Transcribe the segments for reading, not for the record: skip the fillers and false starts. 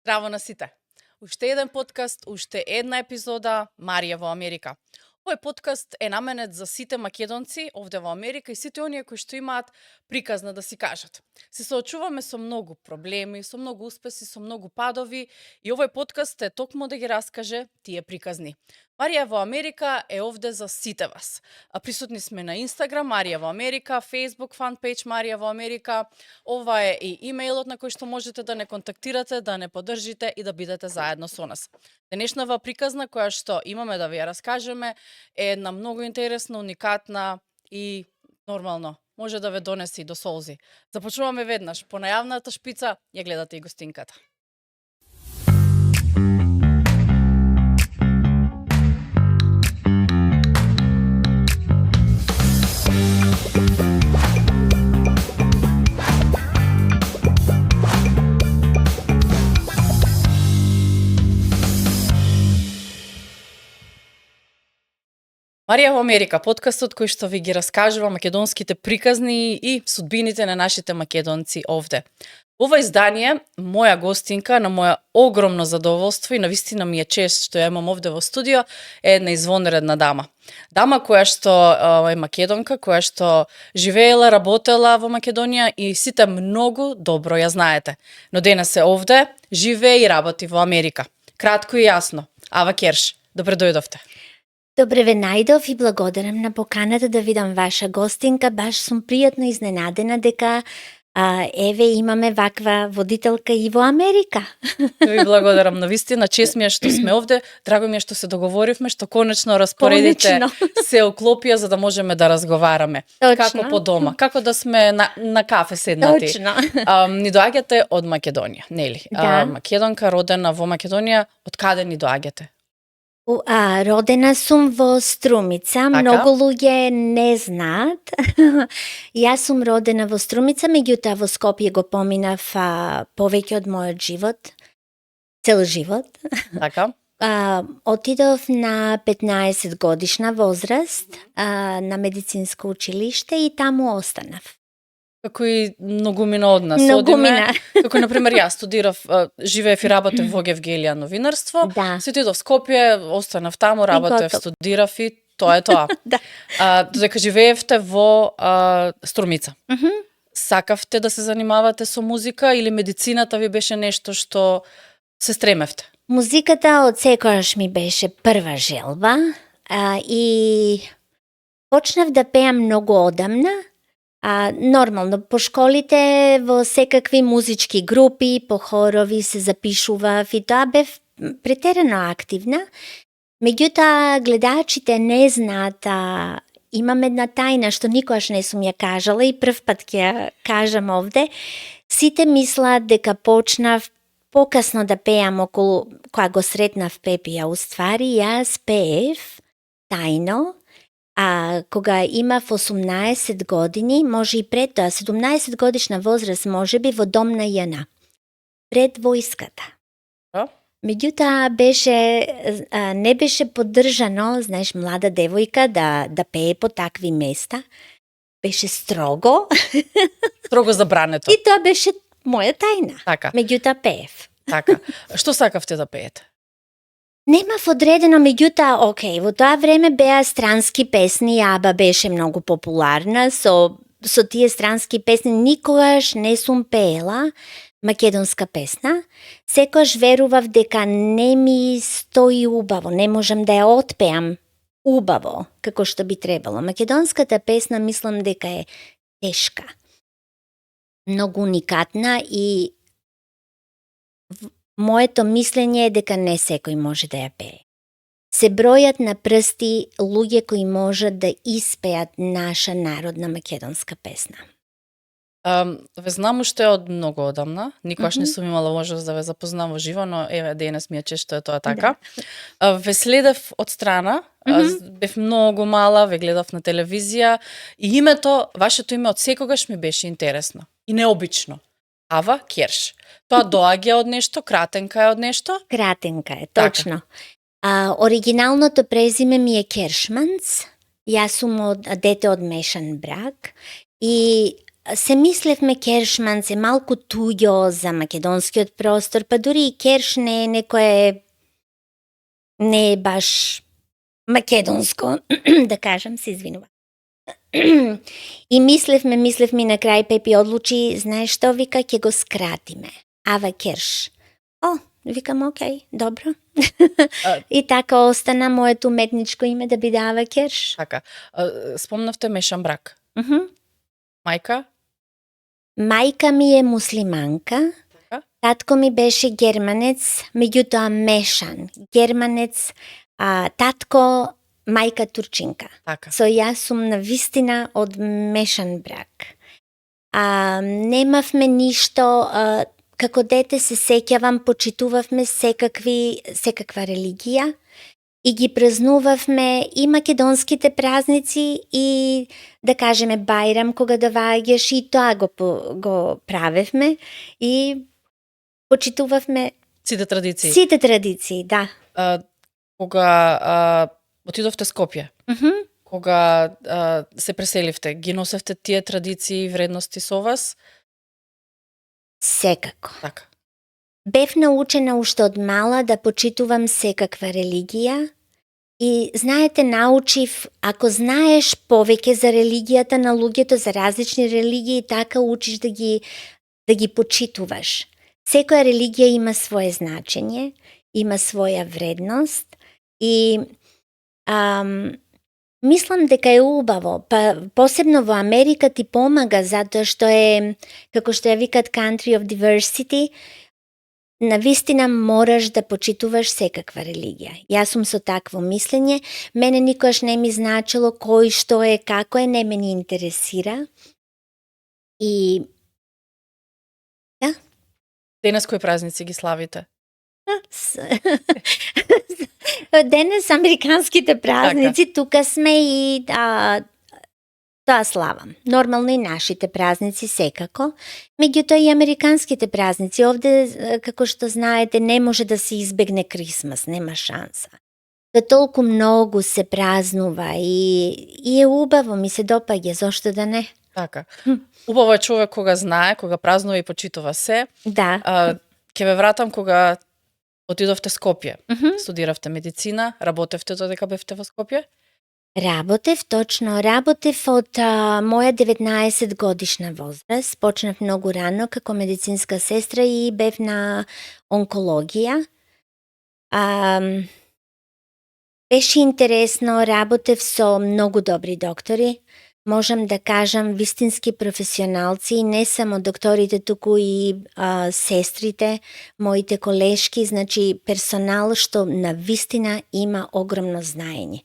Здраво на сите! Уште еден подкаст, уште една епизода Марија во Америка. Овој подкаст е наменет за сите македонци овде во Америка и сите оние кои што имаат приказна да си кажат. Се соочуваме со многу проблеми, со многу успеси, со многу падови и овој подкаст е токму да ги раскаже тие приказни. Марија во Америка е овде за сите вас. Присутни сме на Инстаграм Марија во Америка, Facebook фанпејдж Марија во Америка. Ова е и имејлот на кој што можете да не контактирате, да не поддржите и да бидете заедно со нас. Денешнава приказна која што имаме да ви ја раскажеме е една многу интересна, уникатна и нормално може да ве донесе и до солзи. Започнуваме веднаш. По најавната шпица ја гледате и гостинката. Марија во Америка, подкастот кој што ви ги раскажува македонските приказни и судбините на нашите македонци овде. Ова издание, моја гостинка, на моја огромно задоволство и навистина ми е чест што ја имам овде во студио, е една извонредна дама. Дама која што е македонка, која што живеела, работела во Македонија и сите многу добро ја знаете. Но денес е овде, живее и работи во Америка. Кратко и јасно. Ава Керш, добре дојдовте. Добре ве најдов и благодарам на поканата да видам ваша гостинка. Баш сум пријатно изненадена дека еве имаме ваква водителка и во Америка. Ви благодарам на вистина, чест ми е што сме овде, драго ми е што се договоривме, што конечно распоредите се оклопија за да можеме да разговараме. Точно. Како по дома, како да сме на кафе седнати. Точно. Ни доаѓате од Македонија, нели? Да. Македонка, родена во Македонија, од каде ни доаѓате? Родена сум во Струмица, многу луѓе не знаат. Јас сум родена во Струмица, меѓутоа во Скопје го поминав повеќе од мојот живот, цел живот. Така. Отидов на 15 годишна возраст на медицинско училиште и таму останав. Како и многумина од нас. Многумина. Како, например, јас студирав, живеев и работев во Гевгелија новинарство. Да. Се отидов в Скопје, останав таму, работев, студирав и тоа е тоа. Да. Додека живеевте во Струмица. Мгм. Сакавте да се занимавате со музика или медицината ви беше нешто што се стремевте? Музиката од секогаш ми беше прва желба и почнав да пеам многу одамна. Нормално, по школите, во секакви музички групи, по хорови се запишував и тоа бев претерано активна. Меѓутоа, гледачите не знаат, имам една тајна што никогаш не сум ја кажала и прв пат ќе ја кажам овде. Сите мислат дека почнав покасно да пеам околу, кога го сретнав Пепија, уствари јас пеев тајно, кога имав 18 години, може и пред тоа, 17 годишна возраст, може би во дом на ЈНА, пред војската. Меѓутоа не беше поддржано, знаеш, млада девојка да пее по такви места. Беше строго. Строго забрането. И тоа беше моја тајна. Така. Меѓутоа пеев. Така. Што сакавте да пеете? Немав одредено, меѓутоа, окей, во тоа време беа странски песни, Аба беше многу популарна, со тие странски песни никогаш не сум пеела македонска песна. Секогаш верував дека не ми стои убаво, не можам да ја отпеам убаво, како што би требало. Македонската песна мислам дека е тешка, многу уникатна и моето мислење е дека не секој може да ја пее. Се бројат на прсти луѓе кои можат да испеат наша народна македонска песна. Ве знам уште од многу одамна, никогаш не сум имала можност да ве запознам во живо, но еве денес ми е чест што е тоа така. Да. Ве следев од страна, бев многу мала, ве гледав на телевизија и името, вашето име од секогаш ми беше интересно и необично. Ава Керш. Тоа доаѓа од нешто, кратенка е од нешто? Кратенка е, точно. Оригиналното презиме ми е Кершманц. Јас сум дете од мешан брак и се мислевме кершманц е малку туѓо за македонскиот простор, па дури и керш не е некое, не е баш македонско, да кажам, се извинува. И мислевме и на крај Пепи одлучи, знаеш што, вика, ќе го скратиме. Ава керш. Викам, окей, добро. И така остана моето уметничко име да биде Ава Керш. Така. Спомнавте мешан брак. Мајка? Мајка ми е муслиманка, Така. татко ми беше германец, меѓутоа мешан. Германец, татко, мајка турчинка. Така. Со јас сум навистина од мешан брак. Немавме ништо, како дете се сеќавам, почитувавме секаква религија и ги празнувавме и македонските празници и, да кажеме, Бајрам кога доаѓаш, и тоа го правевме и почитувавме Сите традиции. сите традиции, да. Кога отидовте Скопје, кога се преселивте, ги носевте тие традиции и вредности со вас? Секако. Така. Бев научена уште од мала да почитувам секаква религија и, знаете, научив, ако знаеш повеќе за религијата на луѓето, за различни религии, така учиш да ги почитуваш. Секоја религија има свое значење, има своја вредност и мислам дека е убаво, па посебно во Америка ти помага затоа што е, како што ја викат, country of diversity. Навистина мораш да почитуваш секаква религија. Јас сум со такво мислење, мене никогаш не ми значило кој што е, како е, не ме ни интересира. И да. Денес кои празници ги славите? Денес американските празници, тука сме и тоа славам. Нормално и нашите празници секако, меѓутоа и американските празници. Овде, како што знаете, не може да се избегне Крисмас, нема шанса. Да толку многу се празнува и е убаво, ми се допаѓа, зошто да не? Така. Убаво е човек кога знае, кога празнува и почитува се. Да. Ќе ве вратам кога отидовте Скопје. Студиравте медицина, работевте додека бевте во Скопје? Работев од моја 19 годишна возраст. Почнав многу рано како медицинска сестра и бев на онкологија. Беше интересно, работев со многу добри доктори. Можам да кажам вистински професионалци, не само докторите, туку и сестрите, моите колешки, значи персонал што на вистина има огромно знаење.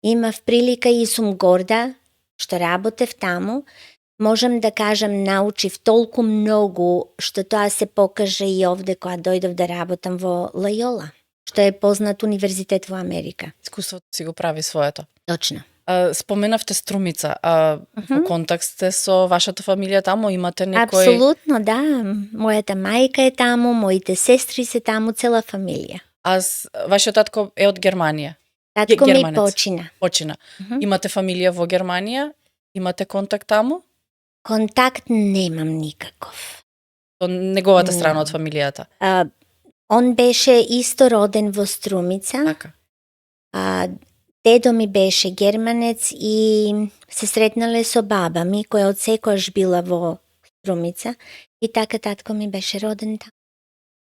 Имав прилика и сум горда што работев таму. Можам да кажам, научив толку многу што тоа се покаже и овде кога дојдов да работам во Лојола, што е познат универзитет во Америка. Искуството си го прави своето. Точно. Споменавте Струмица. Во контакт сте со вашата фамилија таму? Имате некој... Апсолутно, да. Мојата мајка е таму, моите сестри се таму, цела фамилија. Вашиот татко е од Германија? Татко ми почина. Имате фамилија во Германија? Имате контакт таму? Контакт немам никаков. Со неговата страна од фамилијата? Он беше исто роден во Струмица. Така. Дедо ми беше германец и се сретнале со баба ми, која од секојаш била во Струмица. И така татко ми беше роден таму.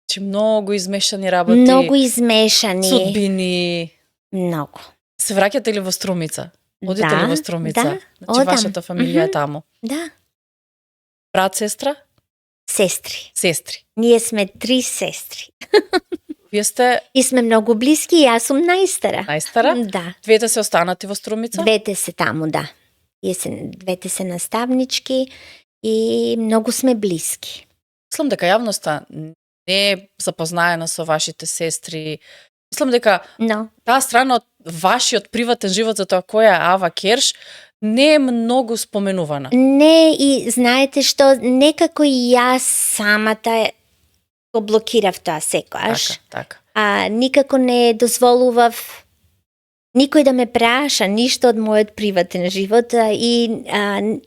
Значи многу измешани работи. Многу измешани. Судбини. Многу. Се враќате ли во Струмица? Одите ли во Струмица? Да, значи одам. Вашата фамилија е таму. Да. Брат, сестра? Сестри. Сестри. Ние сме 3 сестри. Вие сте... И сме многу блиски, јас сум најстара. Најстара? Да. Двете се останати во Струмица? Двете се таму, да. Двете се наставнички и многу сме блиски. Мислам дека јавноста не е запознаена со вашите сестри. Мислам дека таа страна од вашиот приватен живот за тоа која е Ава Керш не е многу споменувана. Не, и знаете што, некако и јас самата го блокирав тоа секојаш. Така. Никако не дозволував никој да ме праша ништо од мојот приватен живот и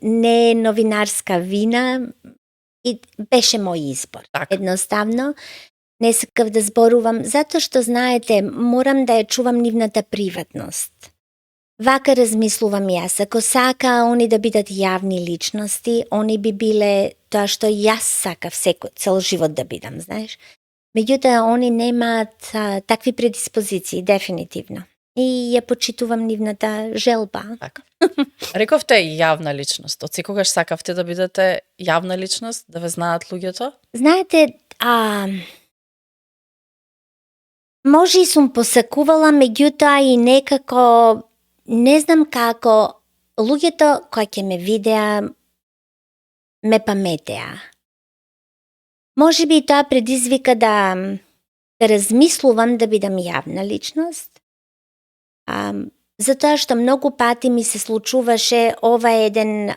не новинарска вина, и беше мој избор. Така. Едноставно, не сакав да зборувам, затоа што, знаете, морам да ја чувам нивната приватност. Вака размислувам јас. Ако сака они да бидат јавни личности, они би биле тоа што јас сакав цел живот да бидам, знаеш. Меѓутоа, они немаат такви предиспозиции, дефинитивно. И ја почитувам нивната желба. Така. Рековте јавна личност. Од секогаш сакавте да бидете јавна личност, да ве знаат луѓето? Знаете, може и сум посакувала, меѓутоа и некако, не знам како, луѓето кои ќе ме видеа, ме паметеа. Може би тоа предизвика да размислувам да бидам јавна личност, затоа што многу пати ми се случуваше ова еден,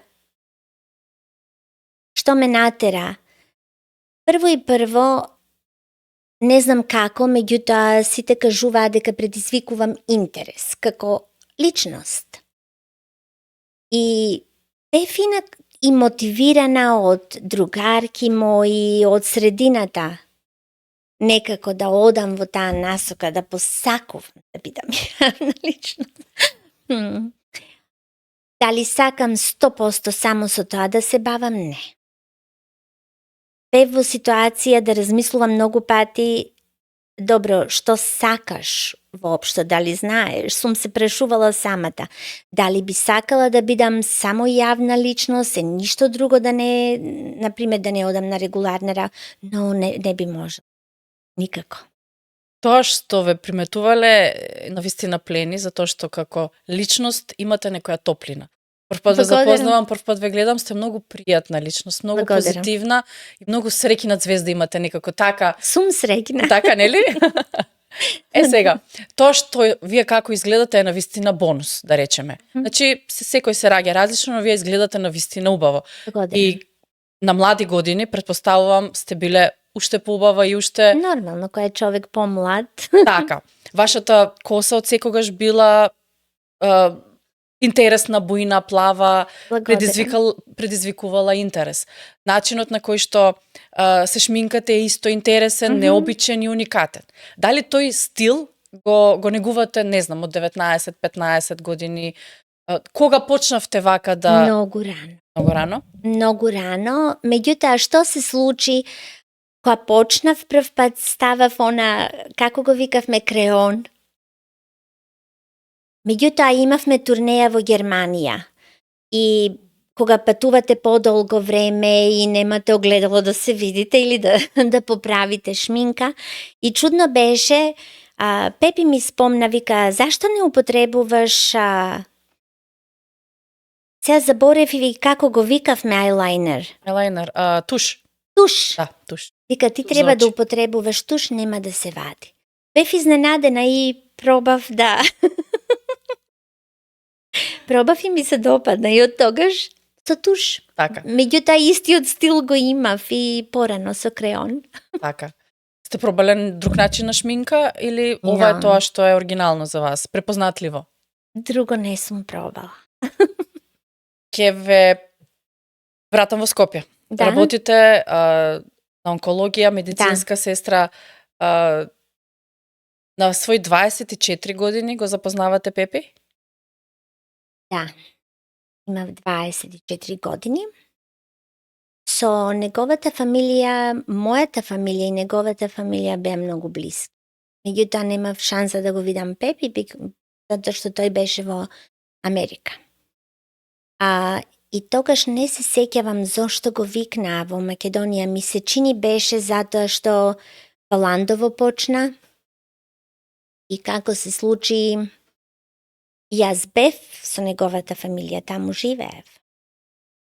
што ме натера. Прво, не знам како, меѓутоа сите кажуваат дека предизвикувам интерес како личност. И бев инак и мотивирана од другарки мои, од средината, некако да одам во таа насока, да посакувам да бидам јавна личност. Дали сакам 100% само со тоа да се бавам? Не. Бев во ситуација да размислувам многу пати, добро, што сакаш воопшто, дали знаеш, сум се прашувала самата, дали би сакала да бидам само јавна личност, ништо друго да не, например, да не одам на регуларна работа, но не би можела. Никако. Тоа што ве приметувале навистина плени, затоа што како личност имате некоја топлина. Првпат ве запознавам, првпат ве гледам, сте многу пријатна личност, многу позитивна и многу среќна звезда имате некако така. Сум среќна. Така, нели? Сега, тоа што вие како изгледате е навистина бонус, да речеме. Значи, секој се раѓа различно, но вие изгледате навистина убаво. И на млади години, претпоставувам, сте биле уште поубава и уште... Нормално, кој е човек помлад. Така. Вашата коса од секогаш била интересна, бујна, плава, предизвикувала интерес. Начинот на кој што се шминкате е исто интересен, необичен и уникатен. Дали тој стил го негувате, не знам, од 19-15 години? Кога почнавте вака да... Многу рано. Многу рано? Многу рано. Меѓутоа, што се случи кога почнав прв пат, ставав она, како го викавме, креон. Меѓутоа, имавме турнеја во Германија. И кога патувате подолго време и немате огледало да се видите или да поправите шминка. И чудно беше, Пепи ми спомна, вика, зашто не употребуваш... Сега заборев и како го викавме ајлайнер. Ајлайнер, туш. Туш. Да, туш. Вика, ти треба да употребуваш туш, нема да се вади. Бев изненадена и пробав да... Пробав и ми се допадна и од тогаш со туш. Така. Меѓутоа истиот стил го имав и порано со креон. Така. Сте пробале друг начин на шминка или ова е тоа што е оригинално за вас, препознатливо? Друго не сум пробала. Ке ве вратам во Скопје. Да. Работите на онкологија, медицинска сестра. На свој 24 години го запознавате Пепи? Да. Имав 24 години. Со неговата фамилија, мојата фамилија и неговата фамилија беа многу блиски. Меѓутоа немав шанса да го видам Пепи, затоа што тој беше во Америка. И тогаш не се сеќавам зошто го викнаа во Македонија. Ми се чини беше затоа што Баландово почна и како се случи, јас бев со неговата фамилија, таму живеев.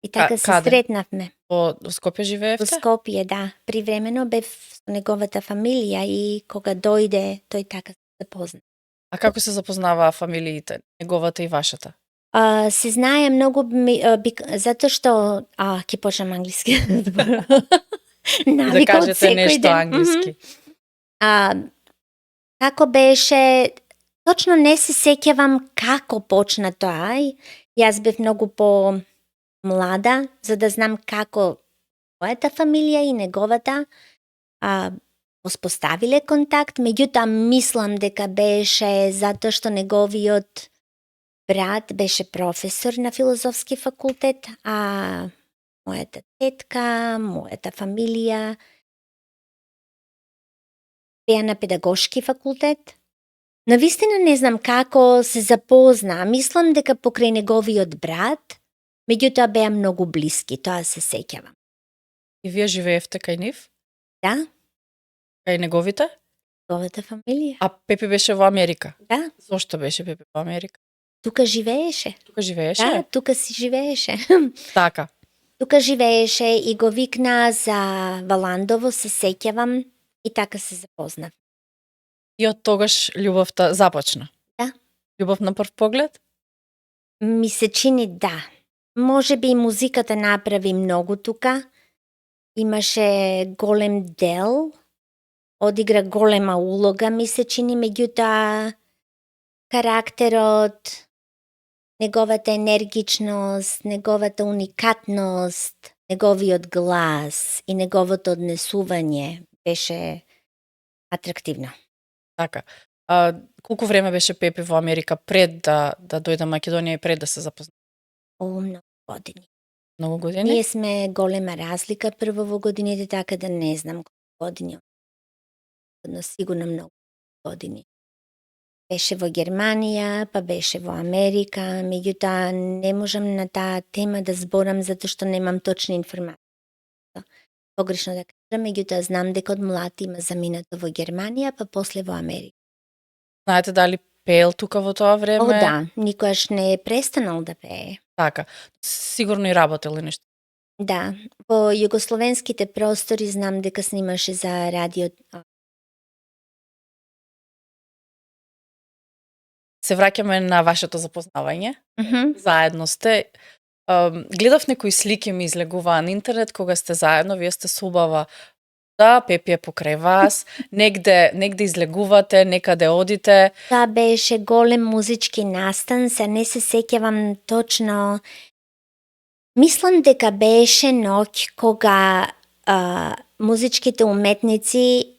И така се сретнавме. Во Скопје живеевте? Во Скопје, да. Привремено бев со неговата фамилија и кога дојде, тој така се запозна. А како се запознаваа фамилиите, неговата и вашата? Се знае многу, затоа што, ќе почнам англиски. Да кажете нешто англиски. Како беше, Точно не се сеќавам како почна тоа. Јас бев многу по-млада, за да знам како мојата фамилија и неговата успоставиле контакт, меѓутоа мислам дека беше затоа што неговиот брат беше професор на филозофски факултет, а мојата тетка, мојата фамилија беа на педагошки факултет. Навистина не знам како се запозна, мислам дека покрај неговиот брат, меѓутоа беа многу блиски, тоа се сеќавам. И вие живеевте кај нив? Да, Кај неговите? неговата фамилија. А Пепи беше во Америка? Да, Зошто беше Пепи во Америка? тука живееше. Тука живееше? Да, тука си живееше. Така. Тука живееше и го викна за Валандово, се сеќавам, и така се запозна. И од тогаш љубовта започна? Да. Љубов на прв поглед? Ми се чини да. Може би и музиката направи многу тука. Имаше голем дел, одигра голема улога, ми се чини, меѓутоа карактерот, неговата енергичност, неговата уникатност, неговиот глас и неговото однесување беше атрактивно. Така. Колку време беше Пепи во Америка пред да дојде Македонија и пред да се запозна? Многу години. Многу години? Ние сме голема разлика прво во годините, така да не знам колку години. Но сигурно многу години. Беше во Германија, па беше во Америка, меѓутоа не можам на таа тема да зборам затоа што немам точна информација. Погрешно да кажам, меѓутоа знам дека од млад има заминато во Германија, па после во Америка. Знаете дали пеел тука во тоа време? О, да, никогаш не е престанал да пее. Така. Сигурно и работел и нешто. Да, во југословенските простори знам дека снимаше за радио. Се враќаме на вашето запознавање. Мгм. Заедно сте. Гледав некои слики ми излегуваа на интернет кога сте заедно, вие сте со убава. Да, Пепи е покрај вас, негде излегувате, некаде одите. Тоа беше голем музички настан, се не се сеќавам точно. Мислам дека беше ноќ кога музичките уметници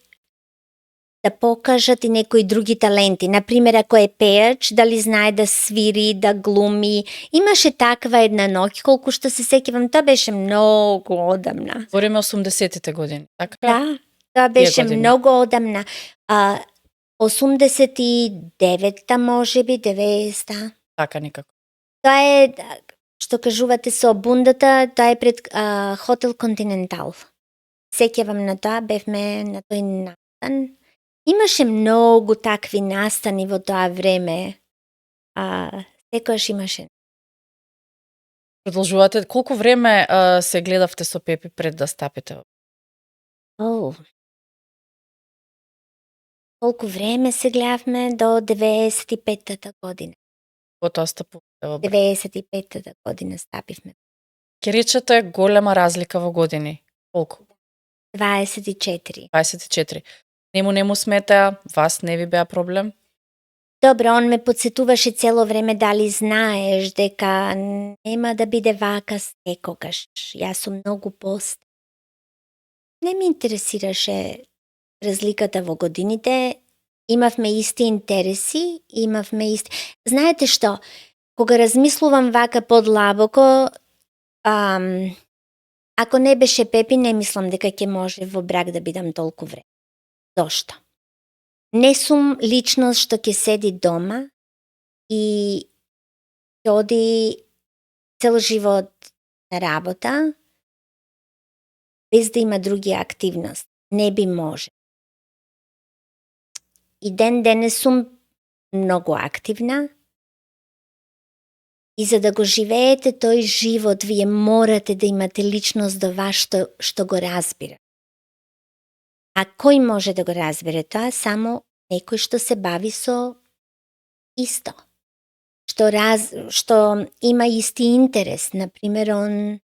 да покажат и некои други таленти. Например, ако е пејач, дали знае да свири, да глуми. Имаше таква една ноќ, колку што се сеќавам, тоа беше многу одамна. Збориме 80-тите години, така? Да, тоа беше години? многу одамна. 89-та, можеби, 90-та. Така никако. Тоа е, што кажувате со бундата, тоа е пред Хотел Континентал. Сеќавам на тоа, бевме на тој настан. Имаше многу такви настани во тоа време. Секојаш имаше. Продолжувате. Колку време се гледавте со Пепи пред да стапите? Колку време се гледавме до 95-та година. Потоа стапувате во брак? 95-та година стапивме. Ке речете голема разлика во години. Колку? 24. 24. Не му смета, вас не ви беа проблем? Добро, он ме подсетуваше цело време дали знаеш дека нема да биде вака секогаш. Јас сум многу пост. Не ми интересираше разликата во годините. Имавме исти интереси, имавме исти. Знаете што? Кога размислувам вака подлабоко, ако не беше Пепи, не мислам дека ќе може во брак да бидам толку време. Зошто? Не сум личност што ќе седи дома и ќе оди цел живот на работа без да има други активности. Не би може. И ден денес сум многу активна и за да го живеете тој живот, вие морате да имате личност до вас што го разбира. А кој може да го разбере тоа? Само некој што се бави со исто. Што има исти интерес. Например,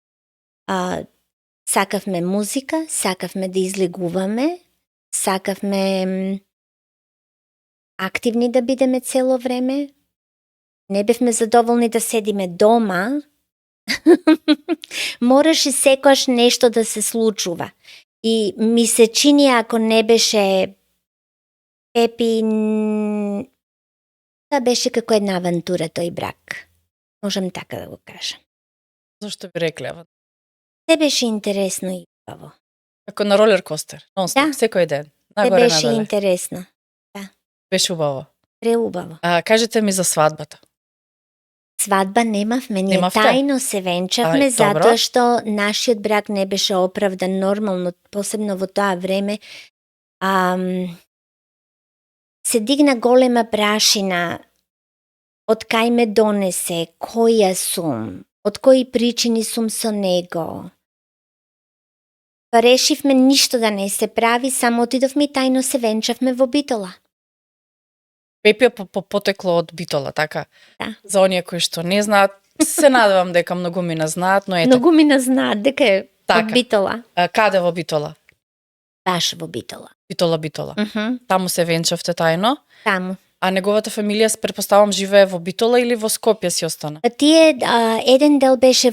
сакавме музика, сакавме да излегуваме, сакавме активни да бидеме цело време. Не бевме задоволни да седиме дома. Мораше секојаш нешто да се случува. И ми се чини ако не беше Пепи, да беше како една авантура тој брак. Можам така да го кажам. Зошто би рекле ава? Те беше интересно и убаво. Како на ролер костер, нон-стоп, Да. секој ден. Те Нагоре беше надоле. интересно. Беше убаво. Преубаво. Кажете ми за свадбата. Свадба немавме, ние Немавте? тајно се венчавме, добро. затоа што нашиот брак не беше оправдан нормално, посебно во тоа време. Се дигна голема прашина од кај ме донесе, која сум, од кои причини сум со него. Па решивме ништо да не се прави, само отидовме и тајно се венчавме во Битола. Пепи е потекло од Битола, така? Да. За оние кои што не знаат, се надевам дека многу мина знаат, но ете, Многу ми знаат дека е Така. од Битола. Каде во Битола? Баш во Битола. Битола. Таму се венчавте тајно, Таму. а неговата фамилија, предпоставам, живее во Битола или во Скопје си остана? Тие, еден дел беше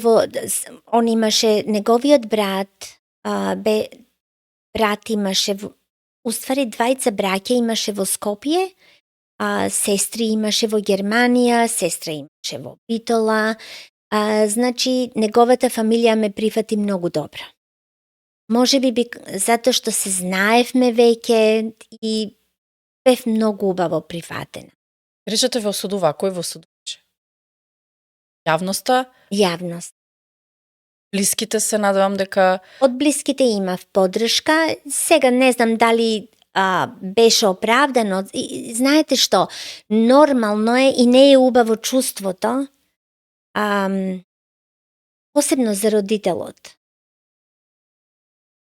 он имаше, неговиот брат, брат имаше, уствари двајца браќа имаше во Скопје, сестри имаше во Германија, сестра имаше во Битола, значи неговата фамилија ме прифати многу добро. Може би затоа што се знаевме веќе и бев многу убаво прифатена. Речете ве осудува, кој ве осудуваше? Јавноста, Јавност. блиските се надевам дека Од блиските имав поддршка, сега не знам дали беше оправдано. Знаете што, нормално е и не е убаво чувството, посебно за родителот.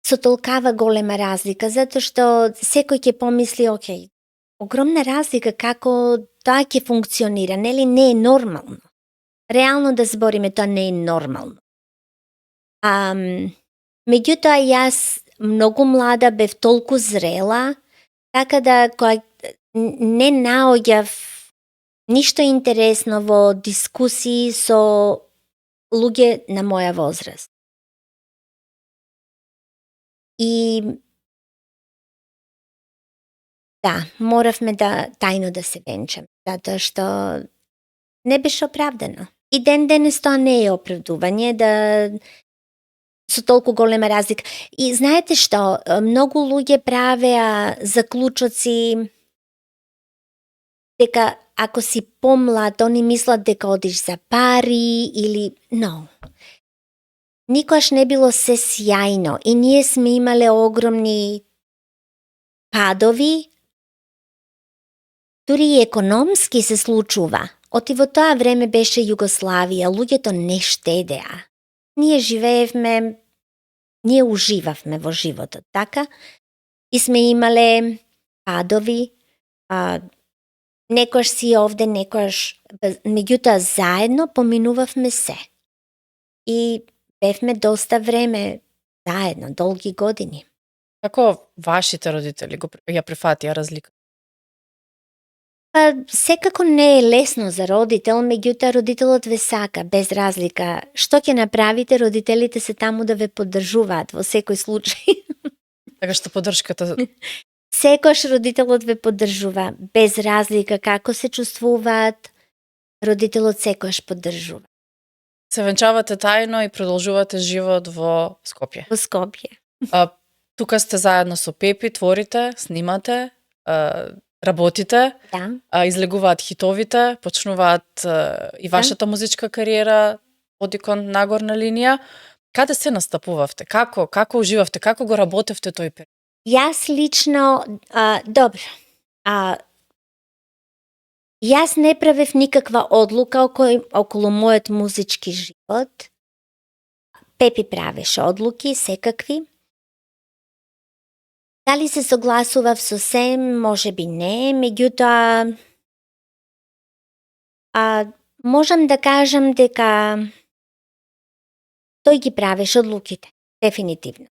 Со толкава голема разлика, затоа што секој ќе помисли, окей, огромна разлика како тоа ќе функционира, нели не е нормално. Реално да збориме, тоа не е нормално. Меѓутоа јас многу млада бев толку зрела, така да која не наоѓав ништо интересно во дискусии со луѓе на моја возраст. И да, моравме да тајно да се венчаме, затоа што не беше оправдано. И ден денес тоа не е оправдување да со толку голема разлика. И знаете што, многу луѓе правеа заклучоци дека ако си помлад, они мислат дека одиш за пари или Никош не било се сјајно и ние сме имале огромни падови, дури и економски се случува. Оти во тоа време беше Југославија, луѓето не штедеа. Ние живеевме, ние уживавме во животот, така? И сме имале падови, некојаш си овде, некојаш, меѓутоа заедно поминувавме се. И бевме доста време заедно, долги години. Како вашите родители ја прифатија разлика? Секако не е лесно за родител, меѓутоа родителот ве сака, без разлика. Што ќе направите, родителите се таму да ве поддржуваат во секој случај. Така што поддршката Секојаш родителот ве поддржува, без разлика како се чувствуваат, родителот секојаш поддржува. се венчавате тајно и продолжувате живот во Скопје. Во Скопје. Тука сте заедно со Пепи, творите, снимате, работите, Да. излегуваат хитовите, почнуваат и вашата музичка кариера оди кон нагорна линија. Каде се настапувавте? Како уживавте? Како го работевте тој период? Јас лично, добро, јас не правев никаква одлука околу мојот музички живот. Пепи правеше одлуки, секакви. Дали се согласував со се, може би не, меѓутоа можам да кажам дека тој ги правеше одлуките, дефинитивно.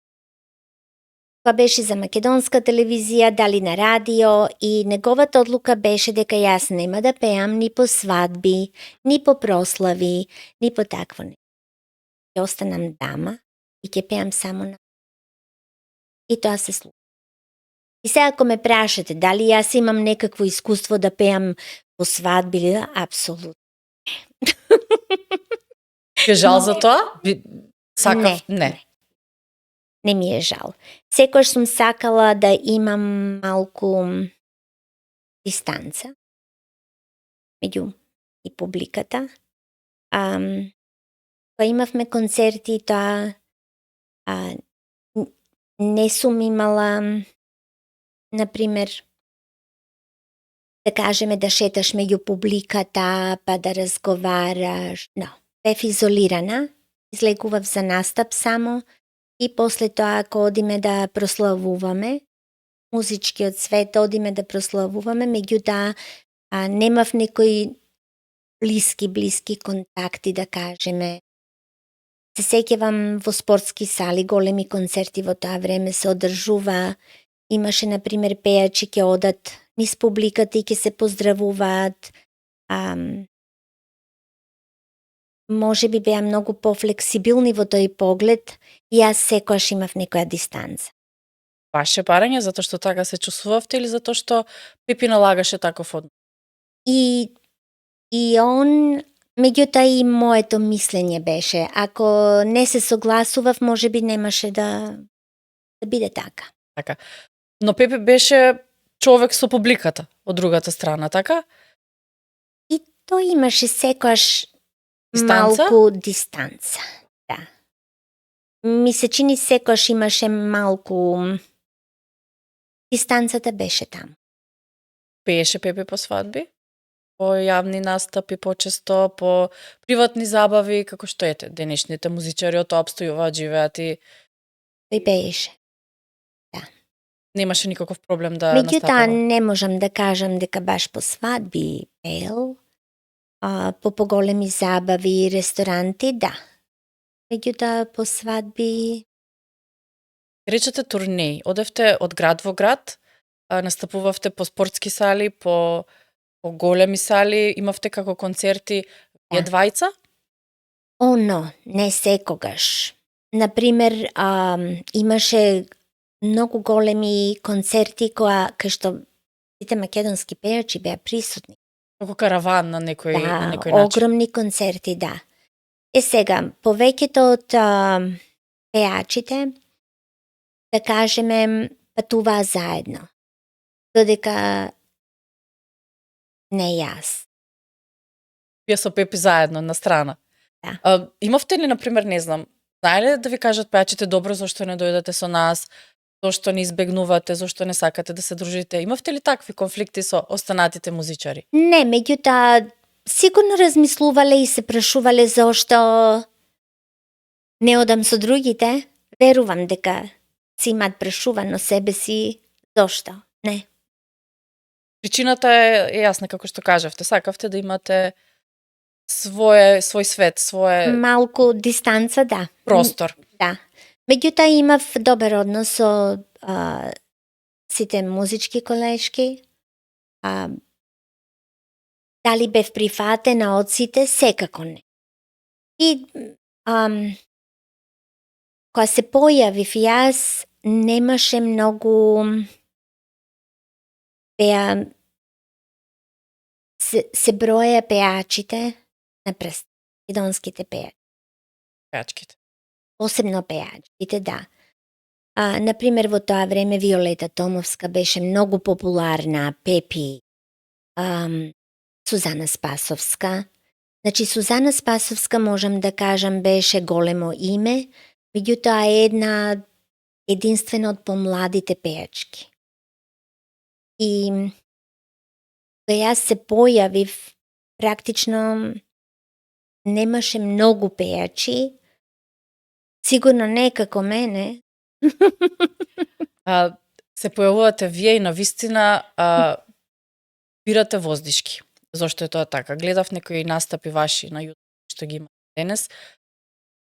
Тоа беше за македонска телевизија, дали на радио, и неговата одлука беше дека јас нема да пеам ни по свадби, ни по прослави, ни по такво не. Ќе останам дама и ќе пеам само на... И тоа се случи. И сега ако ме прашате дали јас имам некакво искуство да пеам по свадби или да, апсолутно. Ти е жал за тоа? Сакав? Не. Не ми е жал. Секојаш сум сакала да имам малку дистанца меѓу и публиката. Кога имавме концерти, тоа не сум имала, например, да кажеме да шеташ меѓу публиката, па да разговараш. Но, бев изолирана, излегував за настап само, и после тоа, ако одиме да прославуваме, музичкиот свет, одиме да прославуваме, меѓутоа немав некои блиски контакти, да кажеме. Се сеќавам во спортски сали, големи концерти во тоа време се одржува, имаше, например, пејачи ќе одат низ публиката и ќе се поздравуваат. Може би беа многу пофлексибилни во тој поглед и јас секојаш имав некоја дистанца. Ваше барање затоа што така се чувствувавте или затоа што Пепи налагаше таков однос? И он, меѓутоа и моето мислење беше, ако не се согласував, може би немаше да биде така. Така. Но Пепи беше човек со публиката од другата страна, така? И тој имаше секојаш Дистанца? малку дистанца. Да. Ми се чини секојаш имаше малку... Дистанцата беше таму. Пееше Пепи по свадби? По јавни настапи, почесто, по приватни забави, како што ете, денешните музичари од тоа обстојуваат, живеат и Тој пееше. немаше никаков проблем да Меѓутоа, настапува. не можам да кажам дека баш по свадби пеел, по поголеми забави, ресторанти, да. Меѓутоа, по свадби... Речете турнеи, одевте од град во град, настапувавте по спортски сали, по големи сали, имавте како концерти Да. двајца? Но, не секогаш. Например, имаше многу големи концерти кај што сите македонски пејачи беа присутни. Како караван на некој, на Да, некој начин. огромни концерти, да. Сега, повеќето од пејачите, да кажеме, патуваа заедно. Додека не јас. Вие со Пепи заедно на страна. Да. Имавте ли, например, не знам, знаеле да ви кажат пејачите добро зошто не дојдете со нас, зошто не избегнувате, зошто не сакате да се дружите? Имавте ли такви конфликти со останатите музичари? Не, меѓутоа, сигурно размислувале и се прашувале зошто не одам со другите. Верувам дека си имаат прашувано себе си зошто. Не. Причината е јасна, како што кажавте. Сакавте да имате свој свет, свој Малку дистанца, да. простор. Да. Меѓутоа имав добар однос со сите музички колешки. Дали бев прифатена од сите? Секако не. И кога се појавив јас, немаше многу се броја пејачите на прст, македонските пејачи. Пејачките. Посебно пејачите, да. Например, во тоа време Виолета Томовска беше многу популарна, Пепи, Сузана Спасовска. Значи, Сузана Спасовска, можам да кажам, беше големо име, меѓутоа е една единствена од помладите пејачки. И кога јас се појавив, практично немаше многу пејачи, сигурно не како мене. Се појавувате вие и на вистина бирате воздишки. Зошто е тоа така? Гледав некои настапи ваши на YouTube што ги има денес.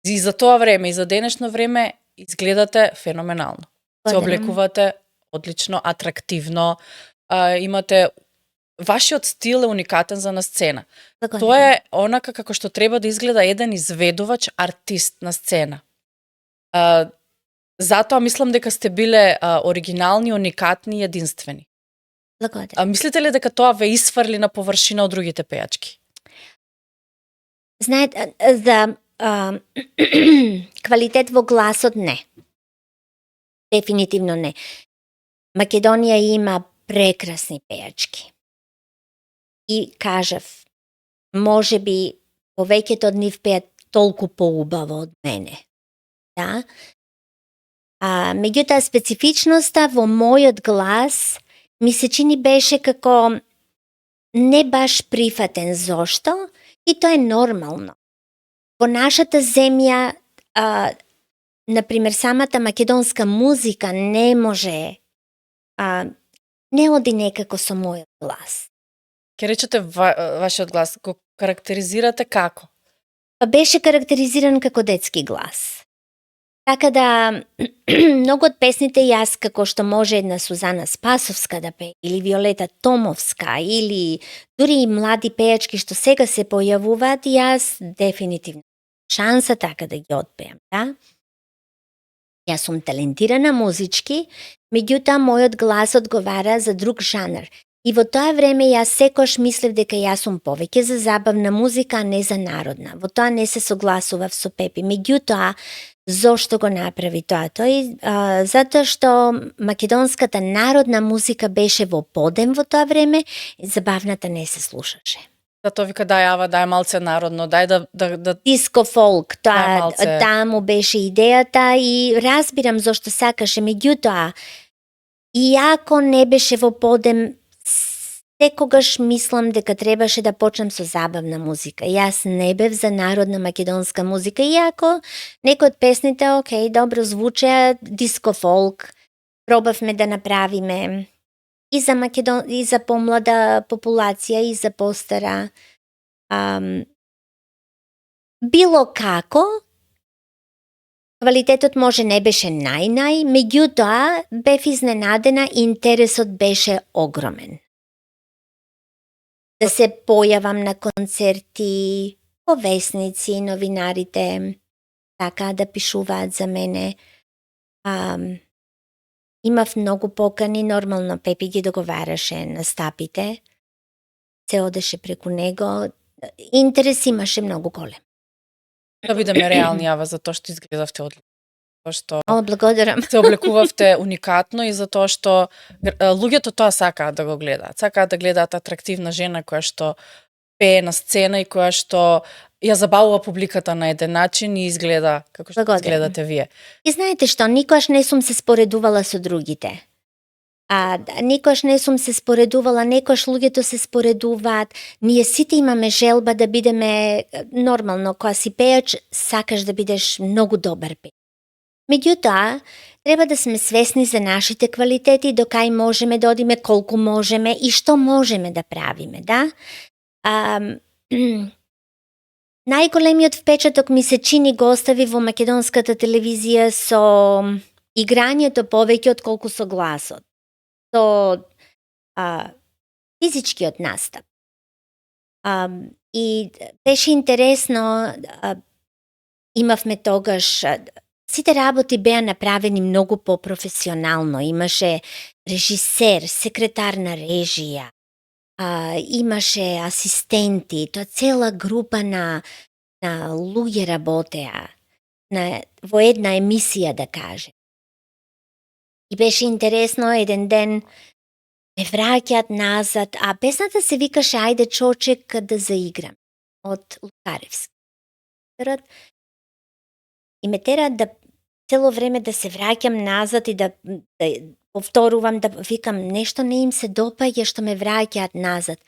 И за тоа време, и за денешно време изгледате феноменално. се облекувате одлично, атрактивно, имате вашиот стил е уникатен за на сцена. Тоа е онака како што треба да изгледа еден изведувач артист на сцена. Затоа мислам дека сте биле оригинални, уникатни и единствени. Благодарам. Мислите ли дека тоа ве исфрли на површина од другите пејачки? Знаете, за квалитет во гласот не. Дефинитивно не. Македонија има прекрасни пејачки. И кажав, може би повеќето од нив пеат толку поубаво од мене. Да? Меѓутоа специфичноста во мојот глас ми се чини беше како не баш прифатен. Зошто? И тоа е нормално. Во нашата земја, например, самата македонска музика не може, не оди некако со мојот глас. Ке речете вашиот глас, го карактеризирате како? Беше карактеризиран како детски глас. Така да, многу од песните јас, како што може една Сузана Спасовска да пее, или Виолета Томовска, или дури и млади пејачки што сега се појавуваат, јас дефинитивно шанса така да ги отпеам, да? Јас сум талентирана музички, меѓутоа мојот глас одговара за друг жанр. И во тоа време јас секош мислев дека јас сум повеќе за забавна музика, а не за народна. Во тоа не се согласував со Пепи. Меѓутоа, зошто го направи тоа? Тој, затоа што македонската народна музика беше во подем во тоа време, и забавната не се слушаше. Затоа вика дај малце народно, дај да Диско фолк, тоа таму беше идејата и разбирам зошто сакаше, меѓутоа, иако не беше во подем, секогаш мислам дека требаше да почнем со забавна музика. Јас не бев за народна македонска музика, иако некои од песните, окей, добро звучеа, диско фолк, пробавме да направиме и за и за помлада популација, и за постара. Било како, квалитетот може не беше нај, меѓутоа бев изненадена и интересот беше огромен. Да се појавам на концерти, повесници, новинарите, така да пишуваат за мене. Имав многу покани, нормално Пепи ги договараше на стапите, се одеше преку него, интерес имаше многу голем. Да бидеме реални, Ава, за тоа што изгледавте одлично. Што благодарам. се облекувавте уникатно и затоа што луѓето тоа сакаат да го гледаат. Сакаат да гледаат атрактивна жена која што пее на сцена и која што ја забавува публиката на еден начин и изгледа како што изгледате вие. И знаете што, никош не сум се споредувала со другите. Никош не сум се споредувала, некош луѓето се споредуваат. Ние сите имаме желба да бидеме нормално, кога си пејач, сакаш да бидеш многу добар пејач. Меѓутоа, треба да сме свесни за нашите квалитети, до кај можеме да одиме, колку можеме и што можеме да правиме, да? Најголемиот впечаток ми се чини го остави во македонската телевизија со играњето повеќе од колку со гласот. Со физичкиот настап. И беше интересно, имавме тогаш, сите работи беа направени многу по-професионално. Имаше режисер, секретар на режија, имаше асистенти, тоа цела група на луѓе работеа во една емисија, да кажем. И беше интересно, еден ден ме враќаат назад, а песната се викаше Ајде чочек да заиграм од Лукаревски. И ме тераат да цело време да се враќам назад и да повторувам, да викам нешто не им се допаѓа што ме враќаат назад.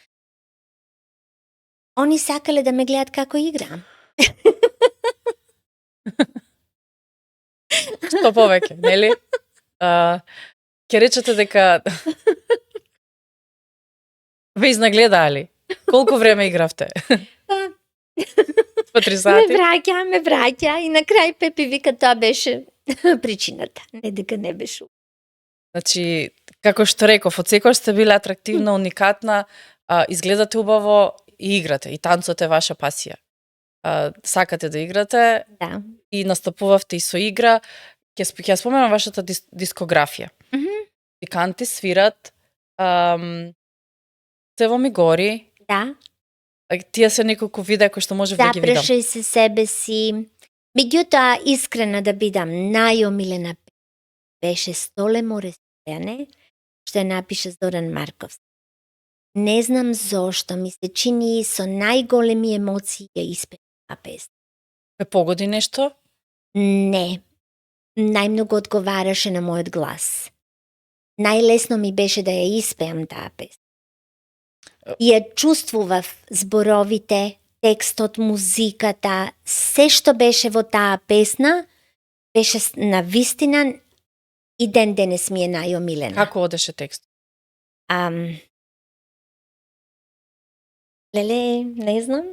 Они сакале да ме гледат како играм. Што повеќе, нели? Ке речете дека ве изнагледаа ли? Колку време игравте? 2-3 сати? Ме враќа и на крај Пепи вика тоа беше причината, не дека не беше. Значи, како што реков, од секој сте биле атрактивна, уникатна, изгледате убаво и играте, и танцот е ваша пасија. Сакате да играте Да. и настапувавте и со игра. Ќе споменам вашата дискографија. Музиканти свират, се во Мигори, Да. тие се неколку видеа кои што можев да ги видам. Запрашај се себе си. Меѓутоа, искрена да бидам, најомилена беше Столе море стојане, што ја напише Зоран Марковски. Не знам зошто, ми се чини со најголеми емоции ја испева таа песна. Ме погоди нешто? Не. Најмногу одговараше на мојот глас. Најлесно ми беше да ја испеам таа песна. И ја чувствував зборовите, текстот, музиката, се што беше во таа песна, беше на вистина и ден денес ми е најомилена. Како одеше текст? Леле, не знам.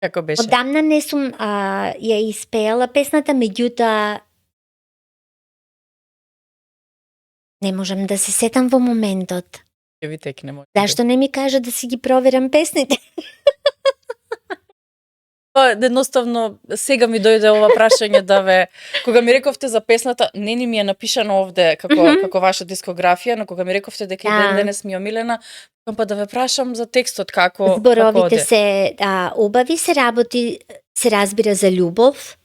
Како беше? Одамна не сум ја испеала песната, меѓутоа не можам да се сетам во моментот. Ќе ви текне може. Зашто не ми кажа да си ги проверам песните? Едноставно, сега ми дојде ова прашање да ве... Кога ми рековте за песната, не ни ми е напишано овде како ваша дискографија, но кога ми рековте дека и ден денес ми е омилена, па да ве прашам за текстот како Зборовите како се убави, се работи, се разбира за љубов.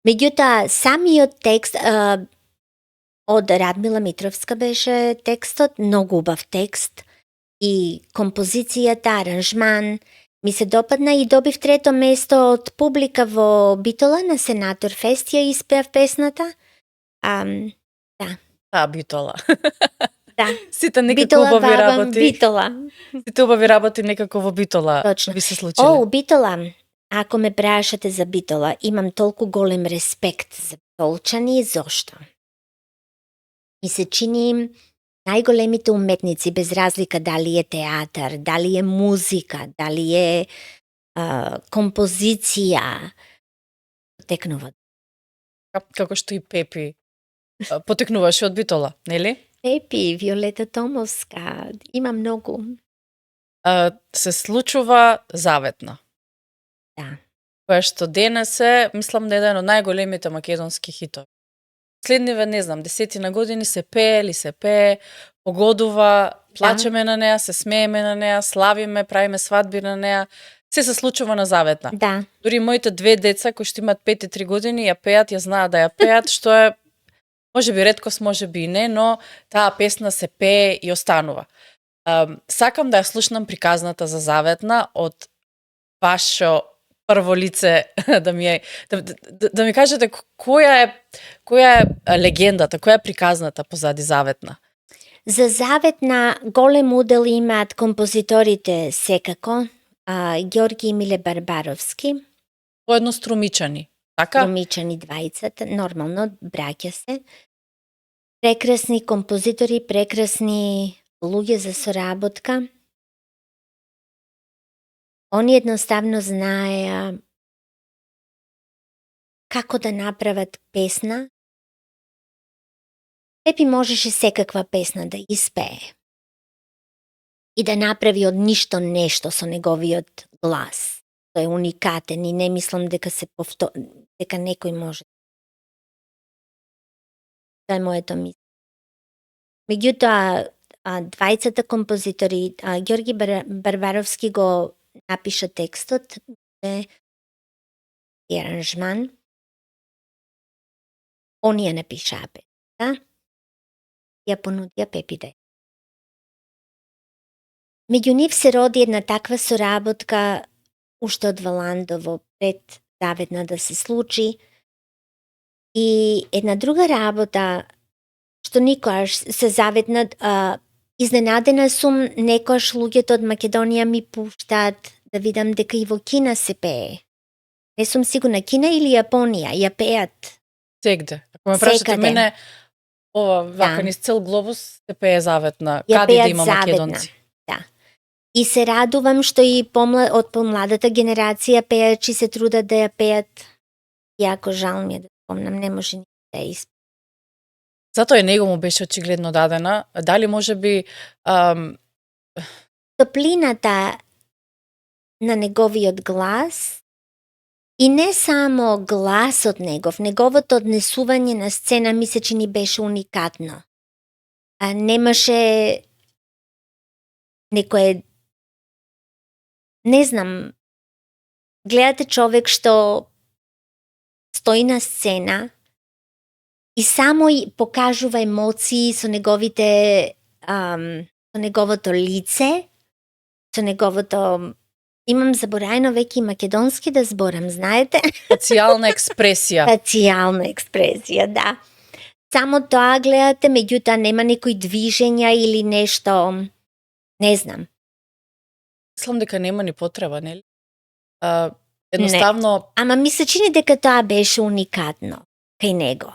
Меѓутоа, самиот текст од Радмила Митровска беше текстот, многу убав текст и композицијата, аранжман, ми се допадна и добив трето место од публика во Битола на Сенатор Фест, ја испеав песната. Битола. Да. Сите некако Битола, убави баба, работи. Битола. Сите убави работи некако во Битола Точно. ви се случиле. Битола. Ако ме прашате за Битола, имам толку голем респект за битолчани. Зошто? Ми се чини најголемите уметници, без разлика дали е театар, дали е музика, дали е композиција, потекнуваат. Како што и Пепи потекнуваше од Битола, нели? Пепи, Виолета Томовска, има многу. Се случува Заветна. Да. Која што денес е, мислам да е еден од најголемите македонски хитови. Следниве, не знам, 10 години се пее, погодува, плачеме на неа, се смееме на неа, славиме, правиме свадби на неа. Се случува на Заветна. Да. Дури моите две деца кои што имаат 5 и 3 години ја пеат, ја знаат да ја пеат, што е може би реткост, може би и не, но таа песна се пее и останува. Сакам да ја слушнам приказната за Заветна од ваше прво лице, да ми кажете која е легендата, која е приказната позади Заветна? За Заветна голем удел имаат композиторите секако, Ѓорги и Миле Барбаровски. Поедно Струмичани, така? Струмичани двајцата, нормално, браќа се. Прекрасни композитори, прекрасни луѓе за соработка. Они едноставно знаеа како да направат песна. Пепи можеше секаква песна да испее и да направи од ништо нешто со неговиот глас. Тој е уникатен и не мислам дека дека некој може. Тоа е моето мислење. Меѓутоа, двајцата композитори, Ѓорги Барбаровски го напиша текстот, и аранжман. Они ја напишаа песната, ја понудија Пепи да. Меѓу нив се роди една таква соработка уште од Валандово пред Заветна да се случи. И една друга работа што никогаш се Заветна, изненадена сум, некојаш луѓето од Македонија ми пуштаат да видам дека и во Кина се пее. Не сум сигурна, Кина или Јапонија, ја пеат. Сегде. Ако ме прашате мене, ова вака низ цел глобус се пее Заветна. Каде да има македонци? Да. И се радувам што и од помладата генерација пеачи се трудат да ја пеат. Јако жал ми е да спомнам, не може ни да испеат. Затоа и него му беше очигледно дадена. Дали можеби Топлината на неговиот глас и не само гласот неговото однесување на сцена ми се чини беше уникатно. Немаше некое, не знам, гледате човек што стои на сцена и само и покажува емоции со неговите со неговото лице, со неговото, имам забораено веќе и македонски да зборам, знаете? фацијална експресија. Фацијална експресија, да. Само тоа гледате, меѓутоа нема некои движења или нешто, не знам. Мислам дека нема ни потреба, нели? Едноставно, Ама ми се чини дека тоа беше уникатно кај него.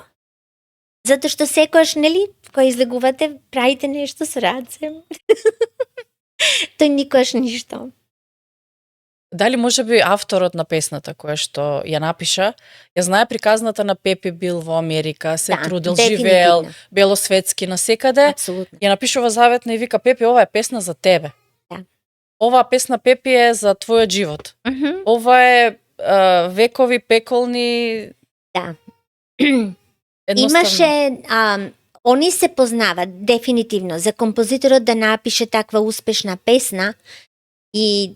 Затоа што секојаш, нели, кога излегувате, правите нешто со раце. Тој никогаш ништо. дали можеби авторот на песната која што ја напиша, ја знае приказната на Пепи бил во Америка, се трудел, живеел, дефинитивно. белосветски насекаде, Апсолутно. ја напишува заветна и вика Пепи, ова е песна за тебе. Да. Оваа песна Пепи е за твојот живот. Ова е векови пеколни. Да. Едноставно. Имаше, они се познават дефинитивно за композиторот да напише таква успешна песна и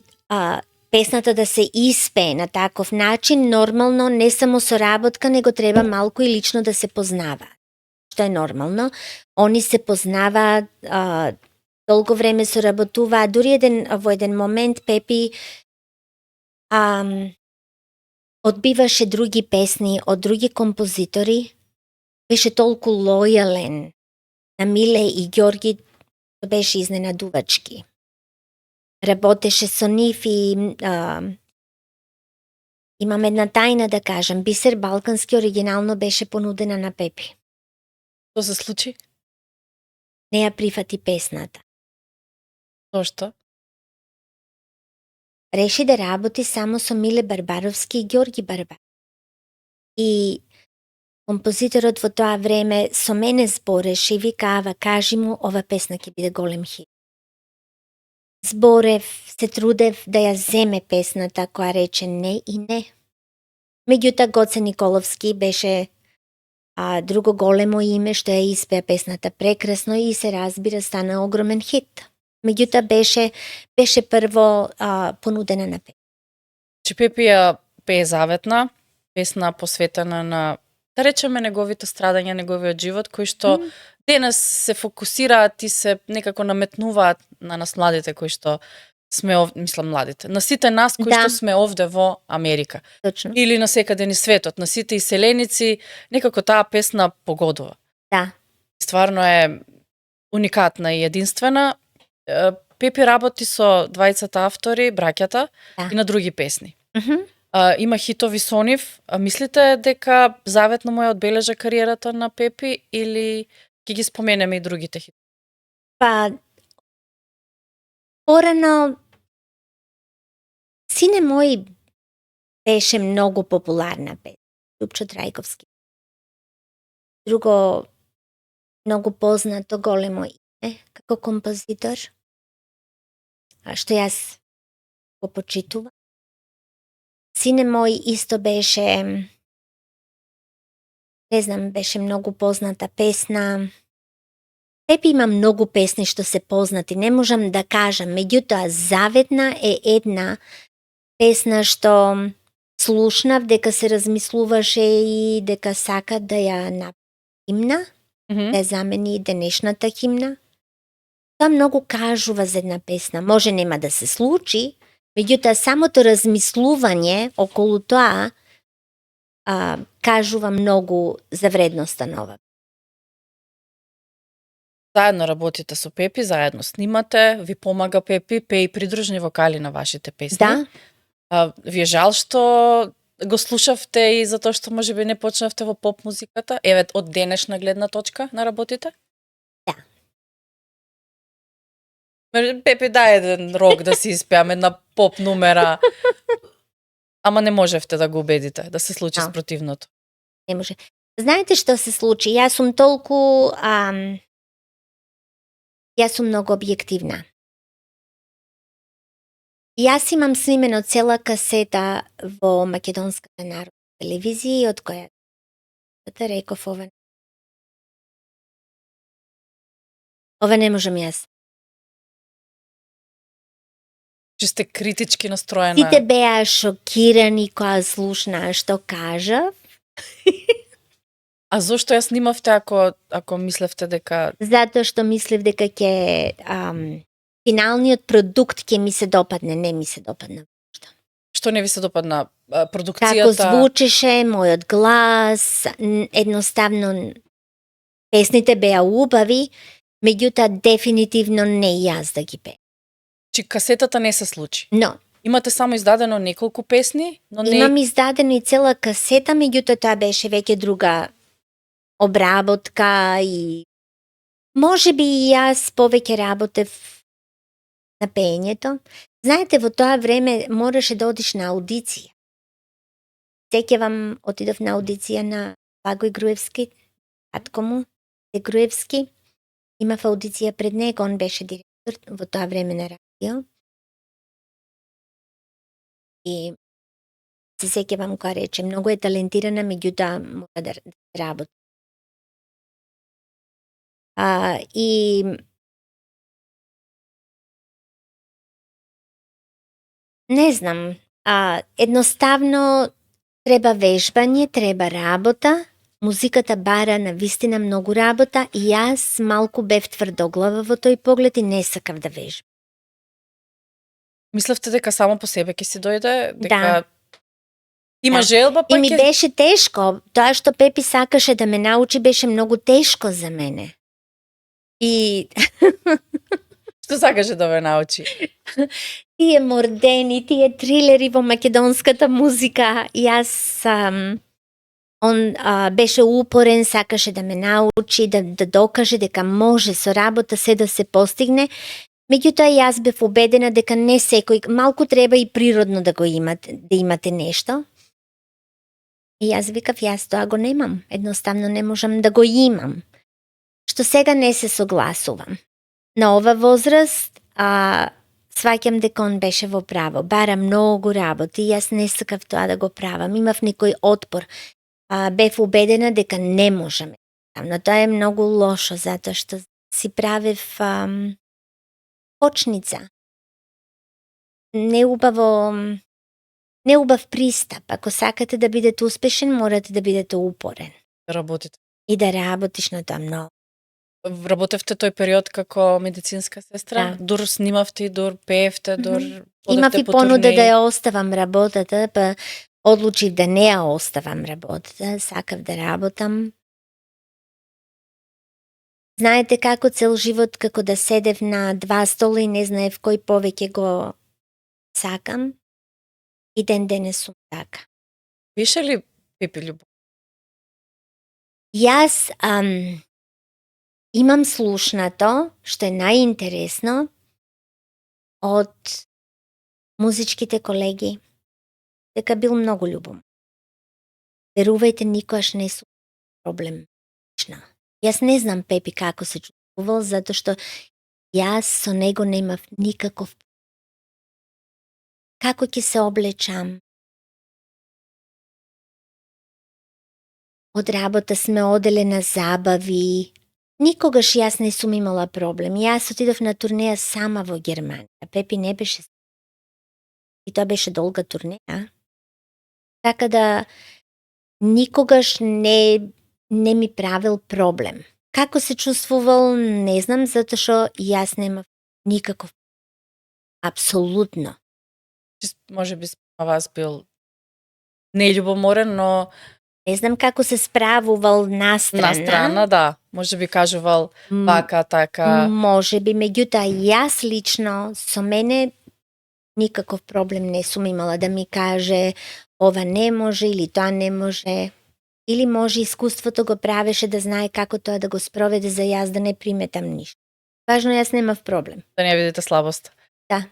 песната да се испее на таков начин, нормално не само соработка, него треба малку и лично да се познава. Што е нормално. Они се познаваат, долго време соработуваат, дури во еден момент Пепи одбиваше други песни од други композитори, беше толку лојален на Миле и Ѓорги, беше изненадувачки. Работеше со нив и имам една тајна да кажам, Бисер Балкански оригинално беше понудена на Пепи. Што се случи? Не ја прифати песната. Зошто? Реши да работи само со Миле Барбаровски и Ѓорги Барбаровски. И композиторот во тоа време со мене збореше и викава, кажи му, ова песна ќе биде голем хит. Зборев, се трудев да ја земе песната, која рече не и не. Меѓутоа Гоце Николовски беше друго големо име што ја испеа песната прекрасно и се разбира стана огромен хит. Меѓутоа беше прво понудена на песна. Че Пепи ја пее заветна, песна посветена на, да речеме, неговите страдања, неговиот живот, кои што денес се фокусираат и се некако наметнуваат на нас младите кои што сме мислам младите, на сите нас кои што сме овде во Америка. Точно. Или на секаде ни светот, на сите иселеници, некако таа песна погодува. Да. Стварно е уникатна и единствена. Пепи работи со двајцата автори, браќата, и на други песни. Има хитови со нив. Мислите дека заветно му ја одбележа кариерата на Пепи или ќе ги споменеме и другите хитови? Па, порано, Сине мој беше многу популарна песна. Лупчо Трајковски. Друго многу познато големо име како композитор, што јас го почитувам. Сине мој исто беше, не знам, беше многу позната песна. Пепи има многу песни што се познати, не можам да кажам, меѓутоа заветна е една песна што слушнав дека се размислуваше и дека сака да ја направи химна, да ја замени денешната химна. Тоа многу кажува за една песна. Може нема да се случи, меѓутоа самото размислување околу тоа кажува многу за вредноста на ова. Заедно работите со Пепи, заедно снимате, ви помага Пепи, пее и придружни вокали на вашите песни. Да. Ви е жал што го слушавте и затоа што можеби не почнавте во поп музиката, еве од денешна гледна точка на работите? Да. Пепи, дај еден рок да си испеам една поп номера. Ама не можевте да го убедите да се случи спротивното. Не може. Знаете што се случи? Јас сум толку јас сум многу објективна. Јас имам снимено цела касета во Македонската народна телевизија, од која реков ова не можам јас. Че сте критички настроена. Сите беа шокирани кога слушнаа што кажав. А зошто ја снимавте ако мислевте дека Затоа што мислев дека ќе финалниот продукт ќе ми се допадне, не ми се допадна. што не ви се допадна Како продукцијата? звучеше мојот глас, едноставно песните беа убави, меѓутоа дефинитивно не јас да ги пеам. Чи касетата не се случи. Но Имате само издадено неколку песни, но не имам издадено и цела касета, меѓутоа тоа беше веќе друга обработка и можеби и јас повеќе работев на пеењето. Знаете, во тоа време мораше да одиш на аудиција. Сеќавам, отидов на аудиција на Благој Груевски, татко му, Груевски. Имав аудиција пред него, он беше директор во тоа време на радио. И се сеќавам кога рече, многу е талентирана, меѓутоа мора да работи. И не знам, едноставно треба вежбање, треба работа, музиката бара на вистина многу работа и јас малку бев тврдоглава во тој поглед и не сакав да вежбам. мислевте дека само по себе ќе си дојде, дека Да. има Да. желба, па И ми ќе беше тешко. Тоа што Пепи сакаше да ме научи беше многу тешко за мене. И што сакаше да ве научи? тие мордени, тие трилери во македонската музика, јас он беше упорен, сакаше да ме научи, да докаже дека може со работа се да се постигне. Меѓутоа јас бев убедена дека не секој, малку треба и природно да го имате нешто. И јас викав, јас тоа го немам, едноставно не можам да го имам. Што сега не се согласувам. На ова возраст, сваќам дека он беше во право, бара многу работи, јас не сакав тоа да го правам, имав некој отпор. Бев убедена дека не можам. Но тоа е многу лошо, затоа што си правев кочница. Неубав пристап. Ако сакате да бидете успешен, морате да бидете упорен. Да работите. И да работиш на тоа многу. Работевте тој период како медицинска сестра? Да. Дур снимавте и дур пеевте, дур Имав одевте и по понуда турнеи? да ја оставам работата, па одлучив да не ја оставам работата, сакав да работам. Знаете како цел живот, како да седев на два стола и не знаев кој повеќе го сакам? И ден денес сум така. Беше ли Пепи љубов? Јас имам слушнато, што е најинтересно, од музичките колеги, дека бил многу љубом. Верувајте, никогаш не сум проблем. Јас не знам Пепи како се чувствувал, затоа што јас со него немав никаков. Како ќе се облечам? Од работа сме оделе на забави. Никогаш јас не сум имала проблем. Јас отидов на турнеја сама во Германија. Пепи не беше. И тоа беше долга турнеја. Така да никогаш не ми правил проблем. Како се чувствувал, не знам, затоа што јас немав никаков. Апсолутно. Може би на вас бил нељубоморен, но Не знам како се справувал настрана. настрана, да. Може би кажувал вака, така. Може би, меѓутоа јас лично со мене никаков проблем не сум имала да ми каже ова не може или тоа не може. Или може искуството го правеше да знае како тоа да го спроведе за јас да не приметам ништо. Важно јас немав проблем. Да не видите слабост. Да.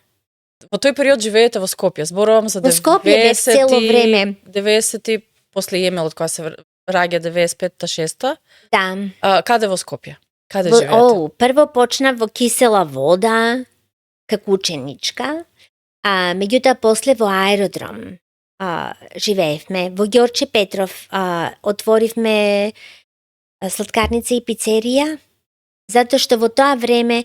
Во тој период живеете во Скопје. Зборувам за Во Скопје бев цело време. 90-ти, после Јемелот кога се раѓа 95-6. Да. Каде во Скопје? Каде живеете? Прво почна во Кисела Вода, како ученичка, меѓутоа после во аеродром живеевме. Во Ѓорче Петров отворивме сладкарница и пицерија, затоа што во тоа време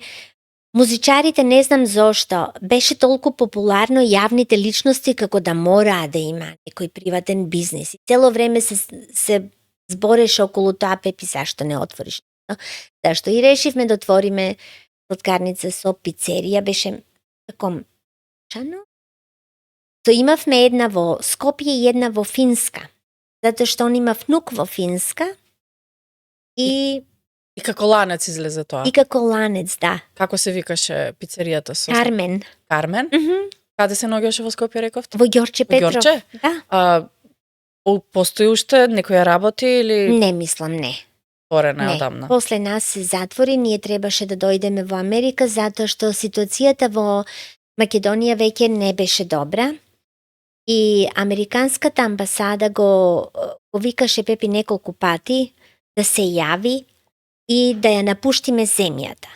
музичарите, не знам зошто, беше толку популарно јавните личности како да мораа да има некој приватен бизнис. И цело време се збореше околу тоа, Пепи, зашто не отвориш? Зашто и решивме да отвориме сладкарница со пицерија, беше тако мчано. То имавме една во Скопје и една во Финска, затоа што он има внук во Финска и како ланец излезе тоа? И како ланец, да. Како се викаше пицеријата со? Кармен. Кармен? Каде се наоѓаше во Скопје, рековте? Во Ѓорче Петров. Во Ѓорче? Да. Постои уште, некој ја работи или? Не мислам, не. Отворена одамна. После нас се затвори, ние требаше да дојдеме во Америка затоа што ситуацијата во Македонија веќе не беше добра и американската амбасада го викаше Пепи неколку пати да се јави и да ја напуштиме земјата.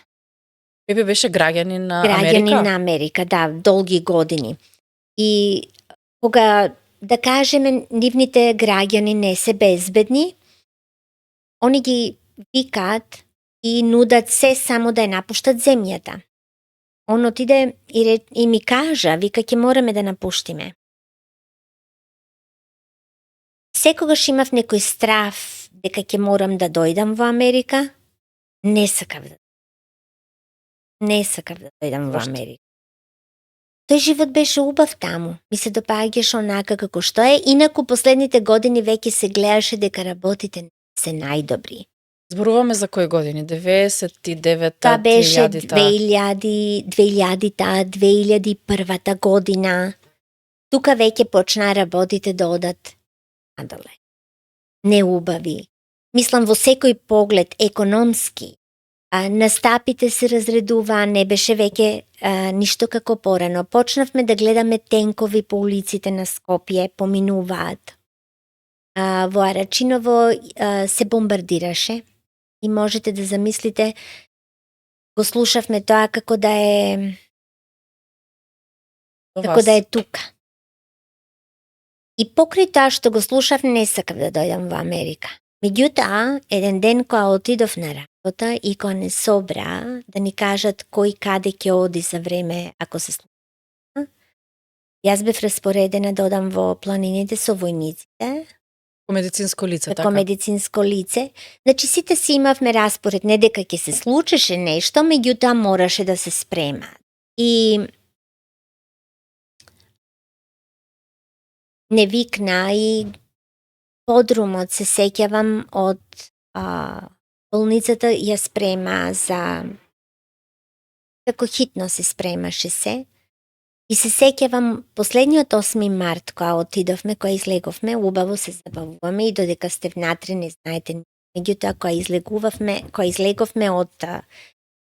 Пепи беше граѓанин на Америка? Граѓанин на Америка, да, долги години. И кога, да кажеме, нивните граѓани не се безбедни, они ги викаат и нудат се само да ја напуштат земјата. Он отиде и ми кажа, вика, ќе мораме да напуштиме. Секогаш имав некој страв дека ќе морам да дојдам во Америка. Не сакав да дојдам во Америка. Тој живот беше убав таму. Ми се допаѓаше онака како што е. Инаку последните години веќе се гледаше дека работите се најдобри. Зборуваме за кои години? 99-та, Тоа беше 2000-та? 2001 година. Тука веќе почнаа работите да одат надале. Неубави. Мислам во секој поглед економски. Настапите се разредуваа, не беше веќе ништо како порано. Почнавме да гледаме тенкови по улиците на Скопје, поминуваат. Во Арачиново се бомбардираше и можете да замислите, го слушавме тоа како да е тука. И покрај тоа што го слушав, не сакав да дојдам во Америка. Меѓутоа, еден ден кога отидов на работа и кога не собра да ни кажат кој каде ќе оди за време ако се случи, јас бев распоредена да одам во планините со војниците. Ко медицинско лице, така? Како медицинско лице. Значи, сите си имавме распоред, не дека ќе се случеше нешто, меѓутоа мораше да се спрема. И не викна и подрумот, се сеќавам, од болницата ја спрема за... Како хитно се спремаше се. И се сеќавам последниот 8 март, кога отидовме, кога излеговме, убаво се забавуваме и додека сте внатре не знаете. Меѓутоа, кога излеговме од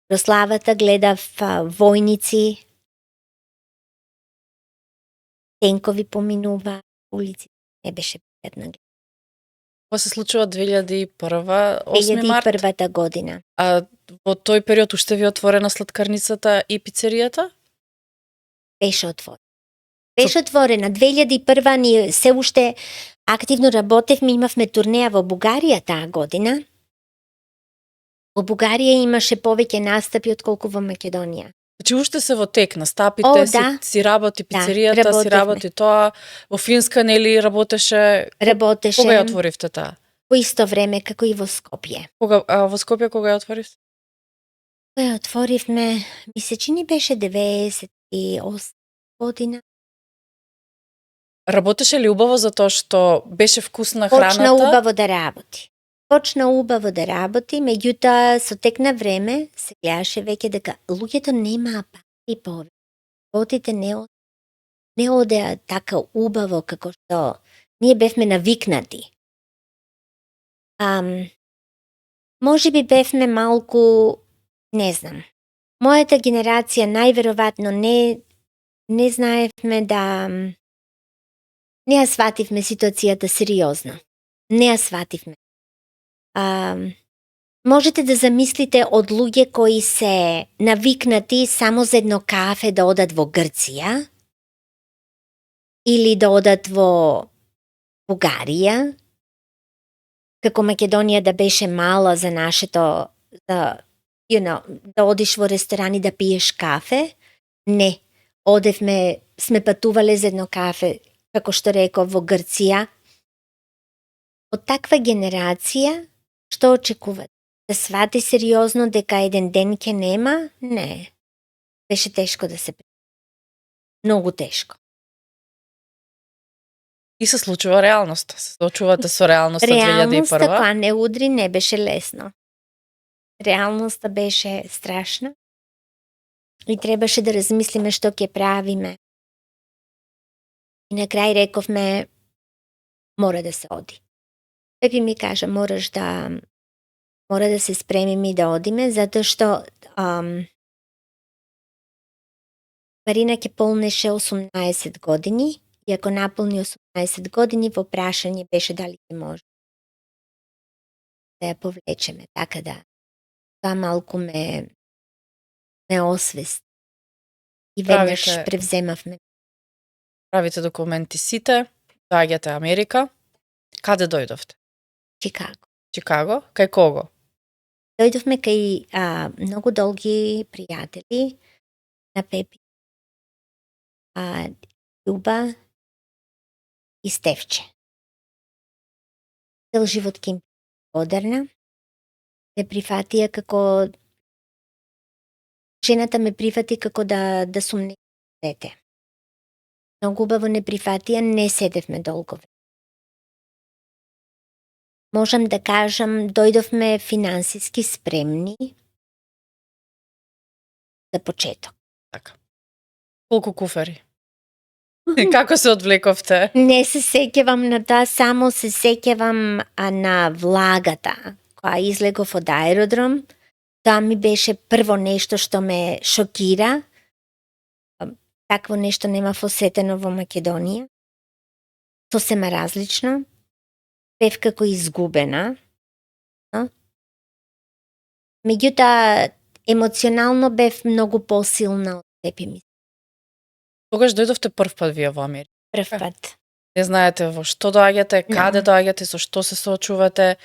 прославата, гледав војници, тенкови поминува, улици, не беше пријатно. Ова се случува 2001 8 март? 2001 година. А во тој период уште ви отворена сладкарницата и пицеријата? Беше отворена. Беше отворена. 2001 ние се уште активно работевме, имавме турнеја во Бугарија таа година. Во Бугарија имаше повеќе настапи отколку во Македонија. Значи уште се во тек, настапите, си работи пицеријата, си работи тоа. Во Финска, нели, работеше? Работеше. Кога ја отворивте таа? По исто време како и во Скопје. Во Скопје кога ја отворивте? Кога ја отворивме, ми се чини беше 98 година. Работеше ли убаво затоа што беше вкусна храната? Почна убаво да работи, меѓутоа со тек на време се гледаше веќе дека луѓето немаа пари повеќе. Работите не одеа така убаво како што ние бевме навикнати. Може би бевме малку, не знам. Мојата генерација најверојатно не знаевме да не ја свативме ситуацијата сериозно. Не ја свативме. Можете да замислите од луѓе кои се навикнати само за едно кафе да одат во Грција или да одат во Бугарија, како Македонија да беше мала за нашето, да одиш во ресторани да пиеш кафе. Не, одевме, сме патувале за едно кафе, како што реков, во Грција. Од таква генерација, што очекуват? Да свати сериозно дека еден ден ќе нема? Не. Беше тешко да се пријми. Многу тешко. И се случува реалноста. Се соочувате со реалноста 2001. Реалноста која не удри не беше лесно. Реалноста беше страшна. И требаше да размислиме што ќе правиме. И на крај рековме, мора да се оди. Пепи ми кажа, мора да се спремиме и да одиме, затоа што Марина ќе полнеше 18 години и ако наполни 18 години, во прашање беше дали ќе може да ја повлечеме. Така да, тоа малку ме освести. И веднаш превземавме. Правите документи сите, доаѓате Америка. Каде дојдовте? Чикаго? Кај кого? Дојдовме кај многу долги пријатели на Пепи. Љуба и Стефче. Цел живот ке им благодарна. Ме прифатија како... Жената ме прифати како да сум не дете. Многу убаво не прифатија, не седевме долго. Можам да кажам, дојдовме финансиски спремни за почеток. Така. Колку куфери? Како се одвлековте? Не се сеќавам на тоа, само се сеќавам на влагата која излегов од аеродром. Тоа ми беше прво нешто што ме шокира. Такво нешто немав осетено во Македонија. Сосема различно. Бев како изгубена. Меѓутоа, емоционално бев многу посилна од Пепи ми. Тогаш дојдовте прв пат вие во Америка? Прв пат. Не знаете во што доаѓате, каде доаѓате, со што се соочувате.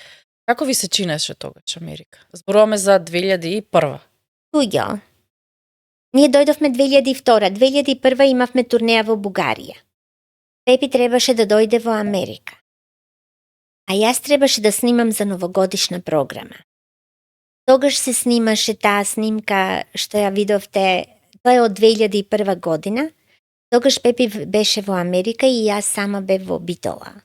Како ви се чинеше тогаш Америка? Зборуваме за 2001. Туѓо. Ние дојдовме 2002. 2001 имавме турнеја во Бугарија. Пепи требаше да дојде во Америка. А јас требаше да снимам за новогодишна програма. Тогаш се снимаше таа снимка што ја видовте, тоа е од 2001 година. Тогаш Пепи беше во Америка и јас сама бев во Битола.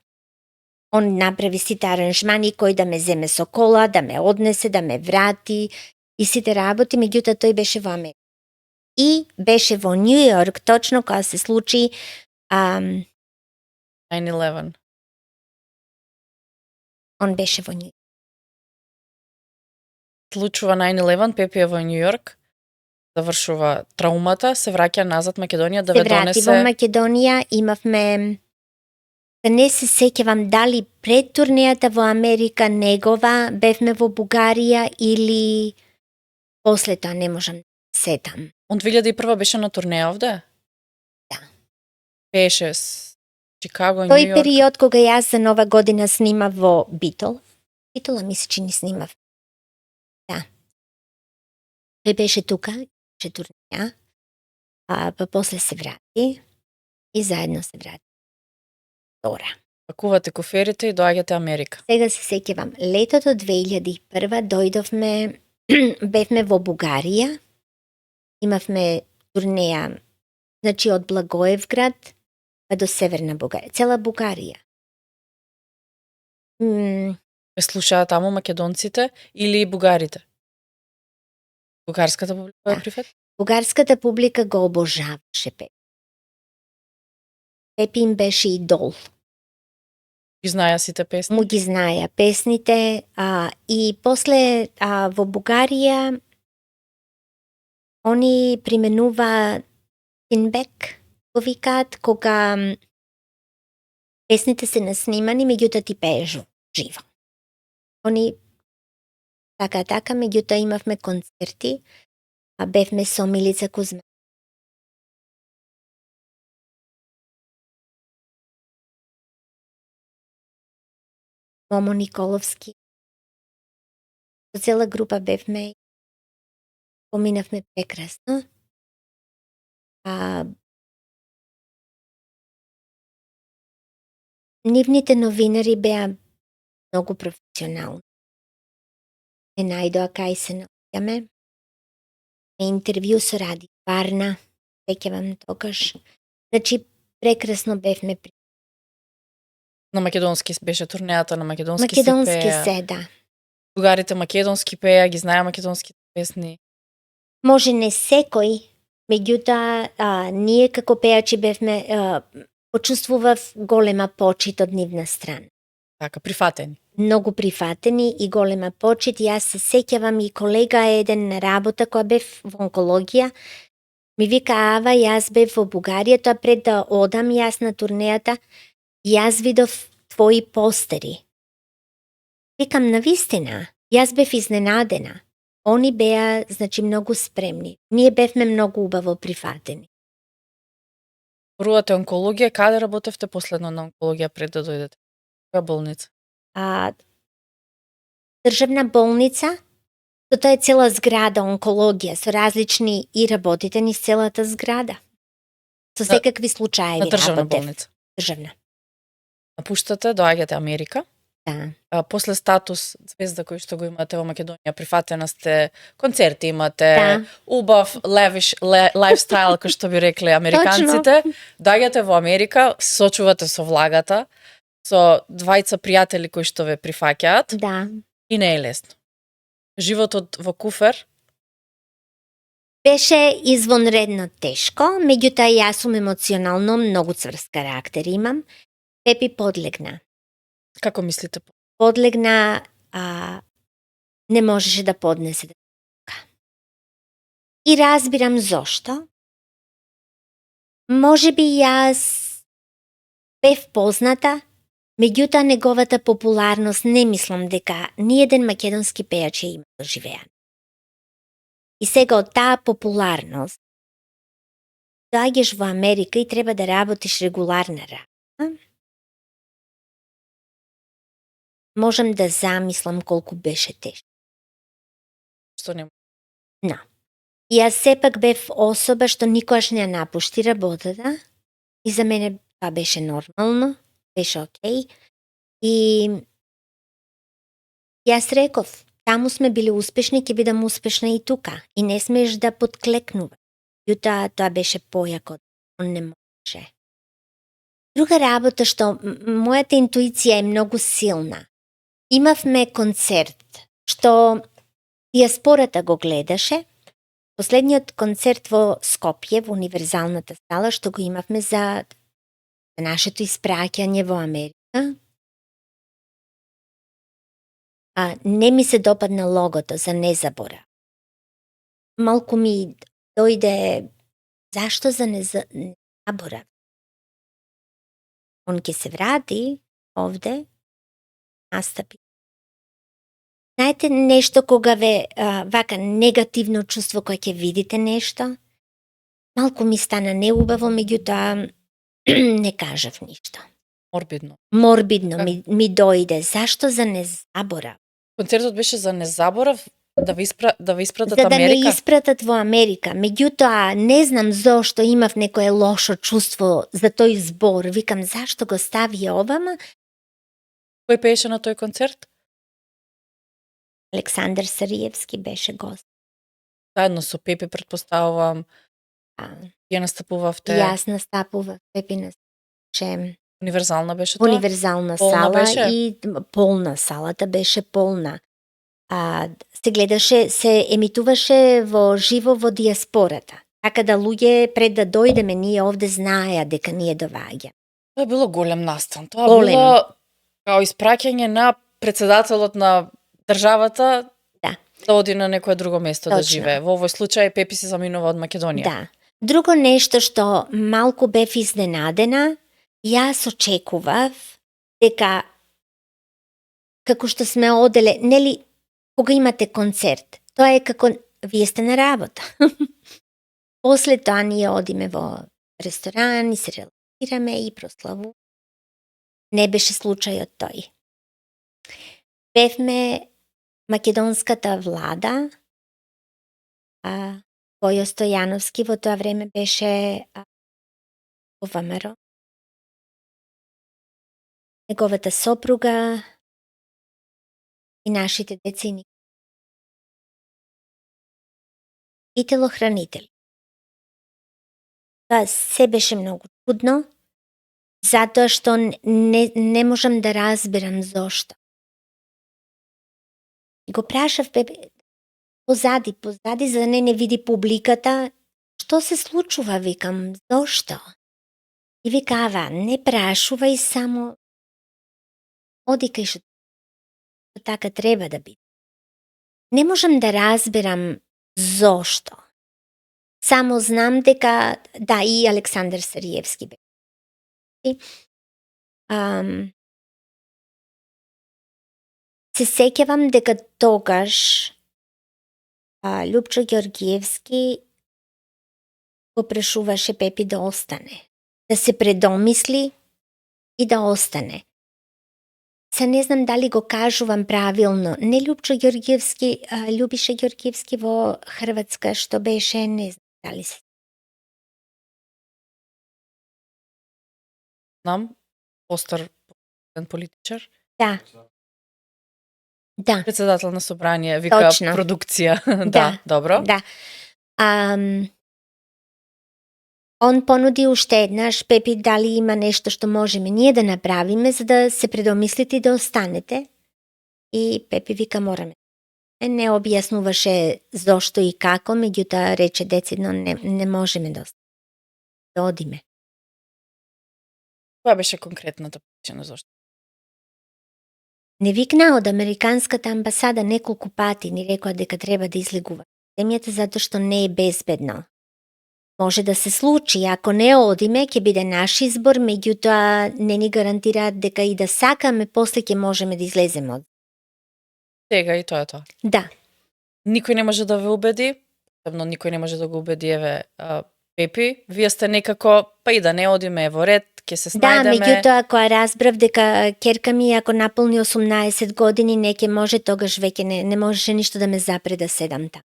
Он направи сите аранжмани кој да ме земе со кола, да ме однесе, да ме врати и сите работи, меѓутоа тој беше во Америка. И беше во Нью Йорк, точно кога се случи 9/11. Он беше во Нью Йорк. Случува 9/11, Пепи е во Нью Йорк, завршува траумата, се враќа назад Македонија да ве донесе. Се врати во Македонија, имавме... Не се сеќавам дали пред турнејата во Америка негова, бевме во Бугарија или после тоа, не можам да сетам. Он 2001 беше на турнеја овде? Да. Беше с Чикаго, Нью Тој Йорк. период кога јас за Нова година снимав во Битола ми се чини снимав. Да. Тој беше тука, беше турнеја, па после се врати и заедно се врати. Пакувате коферите и доаѓате Америка. Сега се сеќавам, летото 2001 дојдовме, бевме во Бугарија, имавме турнеја, значи од Благоевград па до Северна Бугарија, цела Бугарија. Ме слушаат таму македонците или бугарите? Бугарската публика Да. прифат? Бугарската публика го обожаваше Пепи. Пепи им беше идол. Ги знаја сите песни? Му ги знаја песните, и после во Бугарија они применува синбек, го викаат, кога песните се наснимани, меѓутоа ти пееш. живо. Они така, меѓутоа имавме концерти, а бевме со Милица Кузма. Момо Николовски. Со цела група бевме, поминавме прекрасно. Нивните новинари беа многу професионални. Не најдоа кај се наоѓаме. Интервју со Ради Варна, сеќавам тогаш. Значи, прекрасно бевме. На македонски беше турнејата, на македонски Македонски се пеа. се, да. Другарите македонски пеа, ги знае македонските песни. Може не секој, меѓутоа ние како пеачи бевме, почувствував голема почит од нивна страна. Така, прифатени. Многу прифатени и голема почит. Јас се сеќавам и колега еден на работа која бев во онкологија, ми вика: Ава, јас бев во Бугарија, тоа пред да одам јас на турнејата, јас видов твои постери. Викам, навистина, јас бев изненадена. Они беа, значи, многу спремни. Ние бевме многу убаво прифатени. Првата онкологија, каде работевте последно на онкологија пред да дојдете? Која болница? Државна болница, тоа е цела зграда онкологија, со различни и работите низ целата зграда. Со секакви случаи На државна работев. болница. Државна. Напуштате, доаѓате Америка. Да. После статус звезда кој што го имате во Македонија, прифатена сте, концерти имате, Да. убав левиш лайфстайл, кој што би рекле американците. Доаѓате во Америка, се сочувате со влагата, со двајца пријатели кои што ве прифаќаат Да. и не е лесно. Животот во куфер, Беше извонредно тешко, меѓутоа јас сум емоционално многу цврст карактер имам. Пепи подлегна. како мислите? Подлегна, не можеше да поднесе. И разбирам зошто. Може би јас бев позната, меѓутоа неговата популарност не мислам дека ниеден македонски пејач ја има доживеан. И сега од таа популарност доаѓаш во Америка и треба да работиш регуларна работа. Можам да замислам колку беше тешко. Што не? Јас сепак бев особа што никогаш не ја напушти работата и за мене тоа беше нормално, беше окей. И јас реков, таму сме били успешни, ќе бидам успешна и тука. И не смееш да подклекнуваш. Јута тоа беше појако, он не може. Друга работа што мојата интуиција е многу силна. Имавме концерт што диаспората го гледаше. Последниот концерт во Скопје, во универзалната сала, што го имавме за нашето испраќање во Америка. Не ми се допадна логото за незабора. Малку ми дојде, зашто за незабора? Он ќе се врати овде, настапи. Знаете нешто кога ве вака негативно чувство кога ќе видите нешто? Малку ми стана неубаво, меѓутоа не кажав ништо. Морбидно. Морбидно ми дојде. Зашто за незаборав? Концертот беше за незаборав, да ве испратат За да Америка? ме испратат во Америка. Меѓутоа, не знам зошто имав некое лошо чувство за тој збор. Викам, зашто го стави овама? Кој пееше на тој концерт? Александар Сариевски беше гост. Заедно со Пепи, предпоставувам, ја настапувавте. Јас настапував, Пепи настапуваше. Универзална беше тоа? Универзална Полна сала беше? и полна, салата беше полна. Се гледаше, се емитуваше во живо во диаспората. Така да луѓе пред да дојдеме ние овде знаеа дека ние доваѓа. Тоа било голем настан. Тоа Голем. било као испраќање на председателот на државата да оди на некое друго место да Точно. живее. Во овој случај Пепи се заминува од Македонија. Да. Друго нешто што малку бев изненадена, јас очекував дека како што сме оделе, нели, кога имате концерт, тоа е како вие сте на работа. После тоа ние одиме во ресторан и се релаксираме и прославу. Не беше случајот тој. Бевме македонската влада, Војо Стојановски во тоа време беше во ВМРО. Неговата сопруга и нашите деца и телохранители. Тоа се беше многу чудно, затоа што не можам да разберам зошто. Го прашав позади, за да не види публиката, што се случува, викам, зошто? И викава, не прашувај, само оди кај што така треба да биде. Не можам да разберам зошто. Само знам дека, да, и Александар Сариевски бе. Се сеќавам дека тогаш Лјупчо Ѓоргиевски го прашуваше Пепи да остане. Да се предомисли и да остане. Се не знам дали го кажувам правилно. Не Лјупчо Ѓоргиевски, Љубиша Ѓоргиевски во Хрватска, што беше, не знам дали се. Знам, остар политичар. Да. Да. Председател на собрание, вика Точно. продукција. Да, добро. Да. Он понуди уште еднаш, Пепи, дали има нешто што можеме ние да направиме за да се предомислите и да останете. И Пепи вика, мораме. Не објаснуваше зошто и како, меѓутоа рече децидно, не можеме да останеме. Да одиме. Која беше конкретната причина зошто? Не викна од Американската амбасада неколку пати, ни рекоа дека треба да излегува земјата затоа што не е безбедно. Може да се случи, ако не одиме, ќе биде наш избор, меѓутоа не ни гарантираат дека и да сакаме, после ќе можеме да излеземе од. Сега и тоа е тоа. Да. Никој не може да ве убеди, посебно никој не може да го убеди, еве, Пепи, вие сте некако, па и да не одиме, во ред, ќе се снајдеме. Да, меѓутоа, кога разбрав дека ќерка ми, ако наполни 18 години, не ќе може, тогаш веќе не можеше ништо да ме запре да седам таму.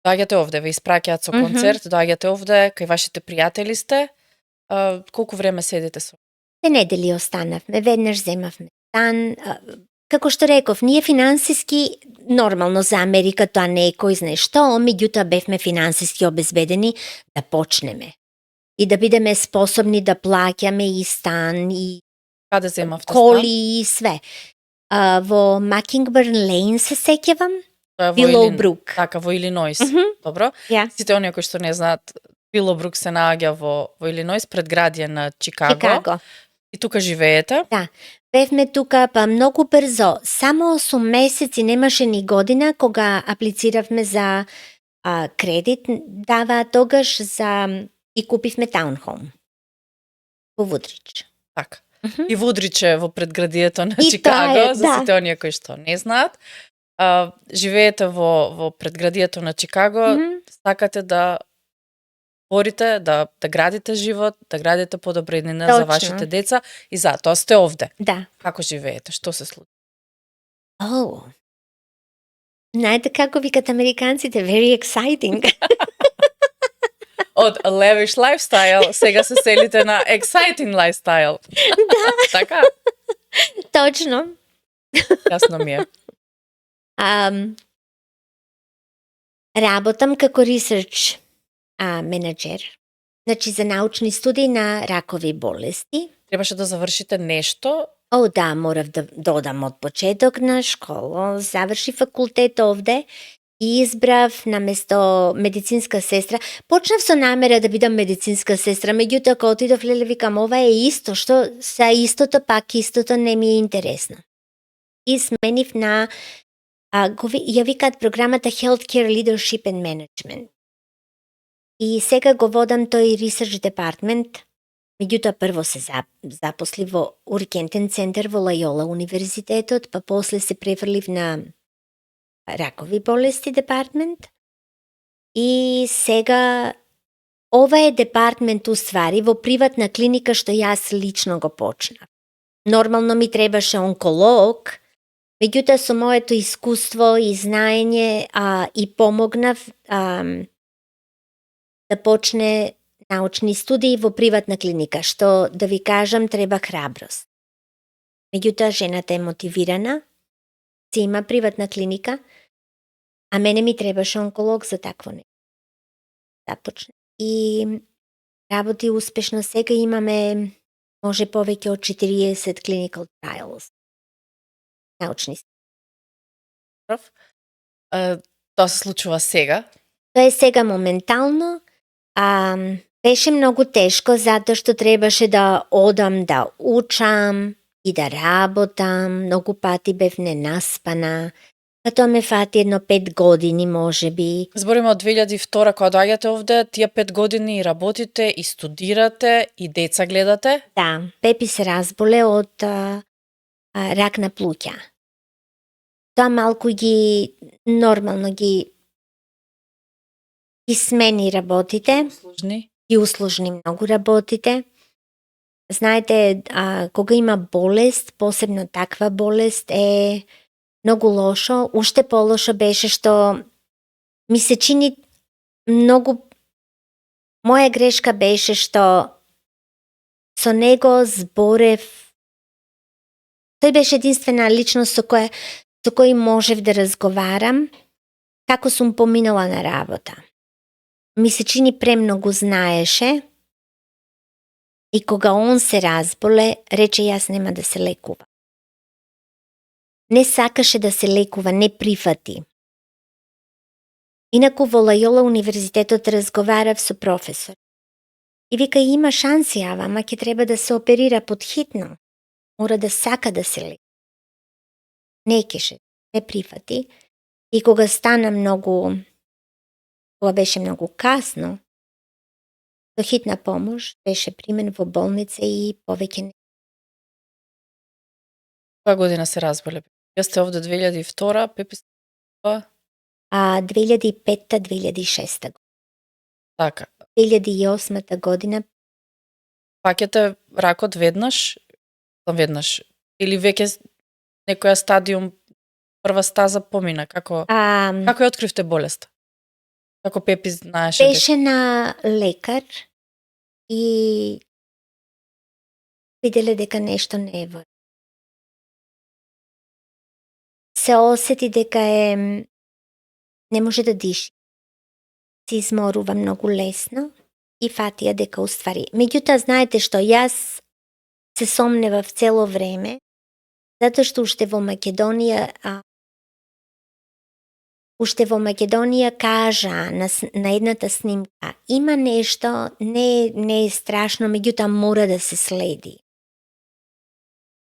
Доаѓате овде, ве испраќаат со концерт, доаѓате овде, кај вашите пријатели сте. Колку време седите со? 2 недели останавме, веднаш земавме стан. Како што реков, ние финансиски, нормално за Америка тоа не е кој знае што, меѓутоа бевме финансиски обезбедени да почнеме. И да бидеме способни да плаќаме и стан, и Каде земавте коли, и све. Во Макингбърн Лейн се сеќавам, стан? Вилоубрук. Така, во Илинојс. Добро. Ја. Сите оние кои што не знаат, Вилоубрук се наоѓа во Илинојс, предградие на Чикаго. И тука живеете? Да. Бевме тука па многу брзо. Само 8 месеци, немаше ни година кога аплициравме за кредит, дава тогаш и купивме таунхом во Вудрич. Така. И Вудрич е во предградието на И Чикаго, тоа е, за да. сите оние кои што не знаат. Живеете во предградието на Чикаго, сакате да борите, да градите живот, да градите подобра иднина за Точно. вашите деца и затоа сте овде. Да. Како живеете? Што се случи? Знаете како викат американците? Very exciting. Од lavish lifestyle сега се селите на exciting lifestyle. Да. Така? Точно. Јасно ми е. Работам како research менеджер. Значи за научни студии на ракови болести. Требаше да завршите нешто. Да, морав да додам од почеток на школа, заврши факултет овде и избрав наместо медицинска сестра. Почнав со намера да бидам медицинска сестра, меѓутоа кога отидов леле викам ова е исто, што са истото пак истото не ми е интересно. И сменив на ја викаат програмата Healthcare Leadership and Management. И сега го водам тој research department Меѓутоа прво се запосли во ургентен центар во Лајола универзитетот, па после се префрлив на ракови болести департмент и сега ова е департмент уствари во приватна клиника што јас лично го почнав. Нормално ми требаше онколог, меѓутоа со моето искуство и знаење и помогнав да почне научни студии во приватна клиника, што да ви кажам треба храброст. Меѓутоа жената е мотивирана, се има приватна клиника, а мене ми требаше онколог за такво не. Започне. И работи успешно. Сега имаме може повеќе од 40 clinical trials. Научни. Тоа се случува сега. Тоа е сега моментално. Беше многу тешко затоа што требаше да одам да учам и да работам. Многу пати бев ненаспана. Па тоа ме фати едно 5 години, можеби. Збориме од 2002 кога доаѓате овде, тие 5 години и работите, и студирате, и деца гледате. Да, Пепи се разболе од рак на плуќа. Тоа малку нормално ги смени работите. Сложни. И усложни многу работите. Знаете, кога има болест, посебно таква болест, е многу лошо. Уште полошо беше што ми се чини многу... Моја грешка беше што со него зборев... Тој беше единствена личност со кој можев да разговарам како сум поминала на работа. Ми се чини премногу знаеше и кога он се разболе, рече јас нема да се лекува. Не сакаше да се лекува, не прифати. Инаку во Лајола универзитетот разговарав со професор. И вика, има шанси, ама ќе треба да се оперира подхитно. Мора да сака да се лекува. Не кеше, не прифати. И кога стана кога беше многу касно, до хитна помош беше примен во болница и повеќе не. Која година се разболе? Јас сте овде 2002, Пепи 2005-2006 година. Така. 2008 година. Паќате ракот веднаш, или веќе некоја стадиум, прва стаза помина? Како ја откривте болеста? Како Пепи знаеше? Беше на лекар и виделе дека нешто не е во. Се осети дека не може да диши. Се изморува многу лесно и фатија дека уствари. Меѓутоа, знаете што, јас се сомневав цело време, затоа што уште во Македонија кажа на едната снимка, има нешто, не е страшно, меѓутоа мора да се следи.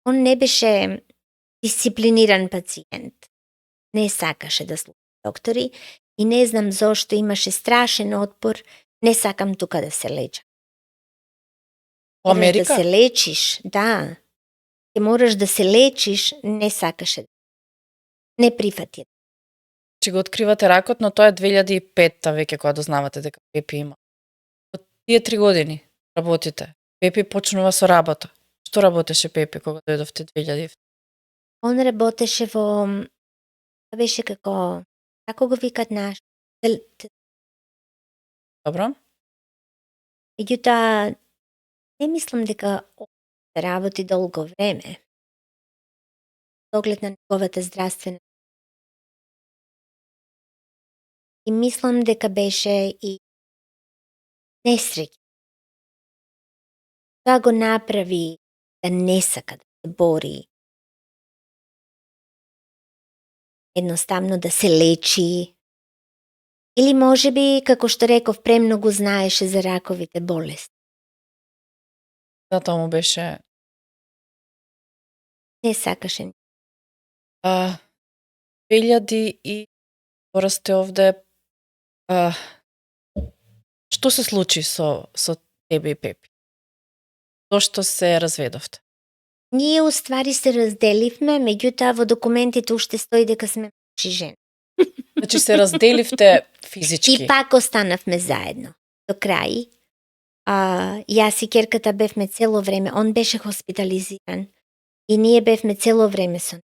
Он не беше дисциплиниран пациент. Не сакаше да слуша доктори и не знам зошто имаше страшен отпор, не сакам тука да се лечам. Во Америка? Да се лечиш, да. Ќе мораш да се лечиш, не сакаше. Не прифати. Че го откривате ракот, но тоа е 2005-та веќе кога дознавате дека Пепи има. Од тие 3 години работите. Пепи почнува со работа. Што работеше Пепи кога дојдовте 2000? Он работеше беше како го викат наш. Добро. Меѓутоа, не мислам дека работи долго време. Оглед на неговата здравствена. И мислам дека беше и несреќа. Тоа го направи да не сака да се бори. Едноставно да се лечи. Или можеби, како што реков, премногу знаеше за раковите болести. Затоа му беше... Не сакаше. 2000 и сте овде. Што се случи со тебе и Пепи? Зошто се разведовте? Ние уствари се разделивме, меѓутоа во документите уште стои дека сме муж и жена. Значи се разделивте И физички. пак останавме заедно. До крај. Јас и ќерката бевме цело време, он беше хоспитализиран. И ние бевме цело време со него.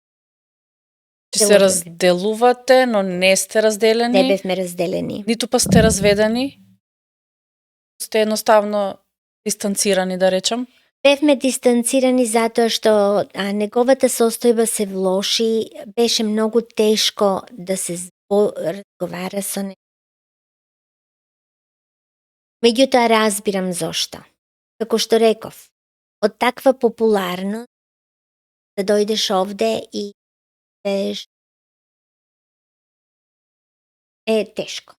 Че цело се време. разделувате, но не сте разделени, Не бевме разделени. ниту па сте разведени. Сте едноставно дистанцирани, да речам. Бевме дистанцирани затоа што неговата состојба се влоши, беше многу тешко да се разговара со него. Меѓутоа разбирам зошто. Како што реков, од таква популарност да дојдеш овде и е тешко.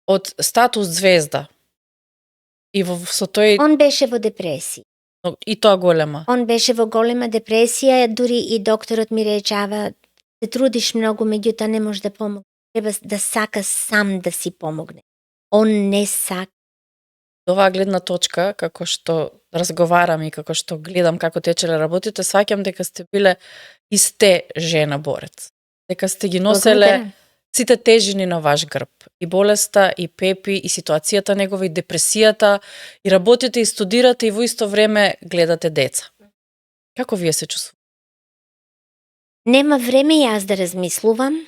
Од статус звезда и со тој Он беше во депресија. и тоа голема. Он беше во голема депресија, дури и докторот ми речава, се трудиш многу, меѓутоа не можеш да помогнеш. Треба да сака сам да си помогне. Он не сака. Од оваа гледна точка, како што разговарам и како што гледам како течеле работите, сваќам дека сте биле и сте жена борец. Дека сте ги носеле Благодарам. сите тежини на ваш грб. И болеста, и Пепи, и ситуацијата негова, и депресијата, и работите, и студирате, и во исто време гледате деца. Како вие се чувствувате? Нема време јас да размислувам,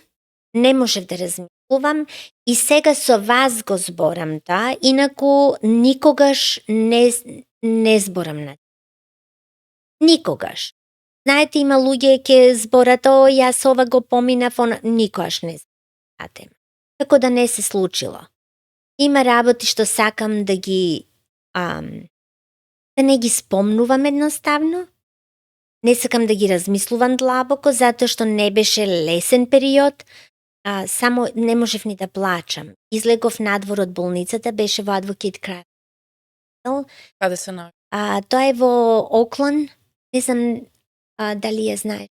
не можев да размислувам и сега со вас го зборам, да, инаку никогаш не зборам на. Никогаш. Знаете, има луѓе ќе зборат, јас ова го поминав, никогаш не знаете. Како да не се случило. Има работи што сакам да ги да не ги спомнувам едноставно. Не сакам да ги размислувам длабоко, затоа што не беше лесен период. Само не можев ни да плачам. Излегов надвор од болницата, беше во Advocate Crime. Каде се наоѓа? Тоа е во Оклан. Не знам дали ја знаеш.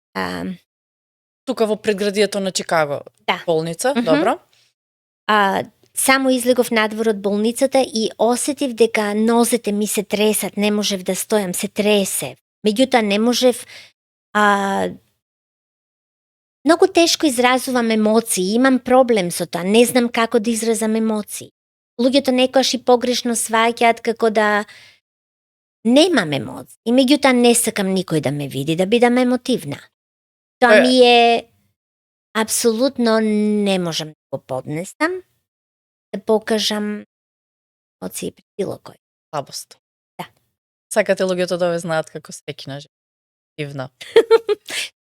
Тука во предградието на Чикаго. Да. Болница, Мгм. добро. Само излегов надвор од болницата и осетив дека нозете ми се тресат, не можев да стојам, се тресе. Меѓутоа не можев многу тешко изразувам емоции, имам проблем со тоа, не знам како да изразам емоции. Луѓето некојаш и погрешно сваќаат како да немам емоции. И меѓутоа не сакам никој да ме види, да бидам емотивна. Тоа ми е апсолутно не можам да го поднесам, да покажам емоции пред било кој. Слабост. Да. Сакате луѓето да ве знаат како секина жена. Дивна.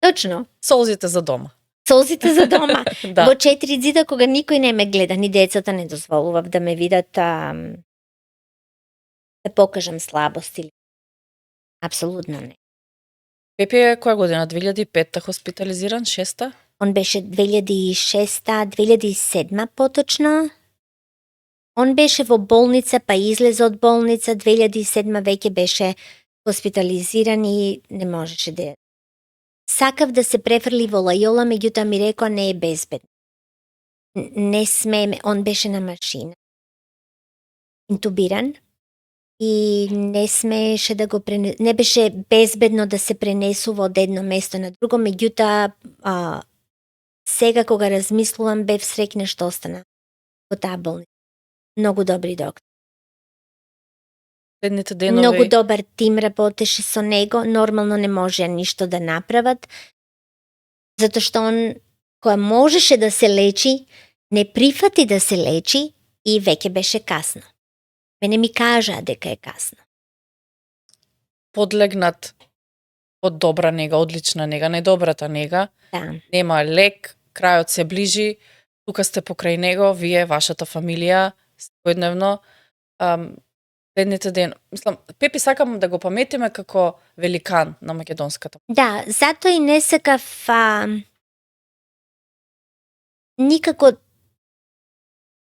Точно. Солзите за дома. Солзите за дома. Да. Во 4 ѕида кога никој не ме гледа, ни децата не дозволував да ме видат да покажам слабост или апсолутно не. Пепи е која година? 2005-та хоспитализиран, 6-та? Он беше 2006-та, 2007 поточно. Он беше во болница, па излезе од болница, 2007 веќе беше хоспитализиран и не можеше да. Сакав да се префрли во Лајола, меѓутоа ми рекоа не е безбедно. Не смееме, он беше на машина. Интубиран и не смееше да го не беше безбедно да се пренесува од едно место на друго, меѓутоа сега кога размислувам бев среќна што остана во таа болница. Многу добри доктори. Следните денови. Многу добар тим работеше со него, нормално не можеа ништо да направат, затоа што он која можеше да се лечи, не прифати да се лечи и веќе беше касно. Мене ми кажаа дека е касно. Подлегнат од добра нега, одлична нега, најдобрата нега. Да. Нема лек, крајот се ближи, тука сте покрај него, вие, вашата фамилија, секојдневно. Следните ден, мислам, Пепи сакам да го паметиме како великан на македонската. Да, затоа и не сакав никако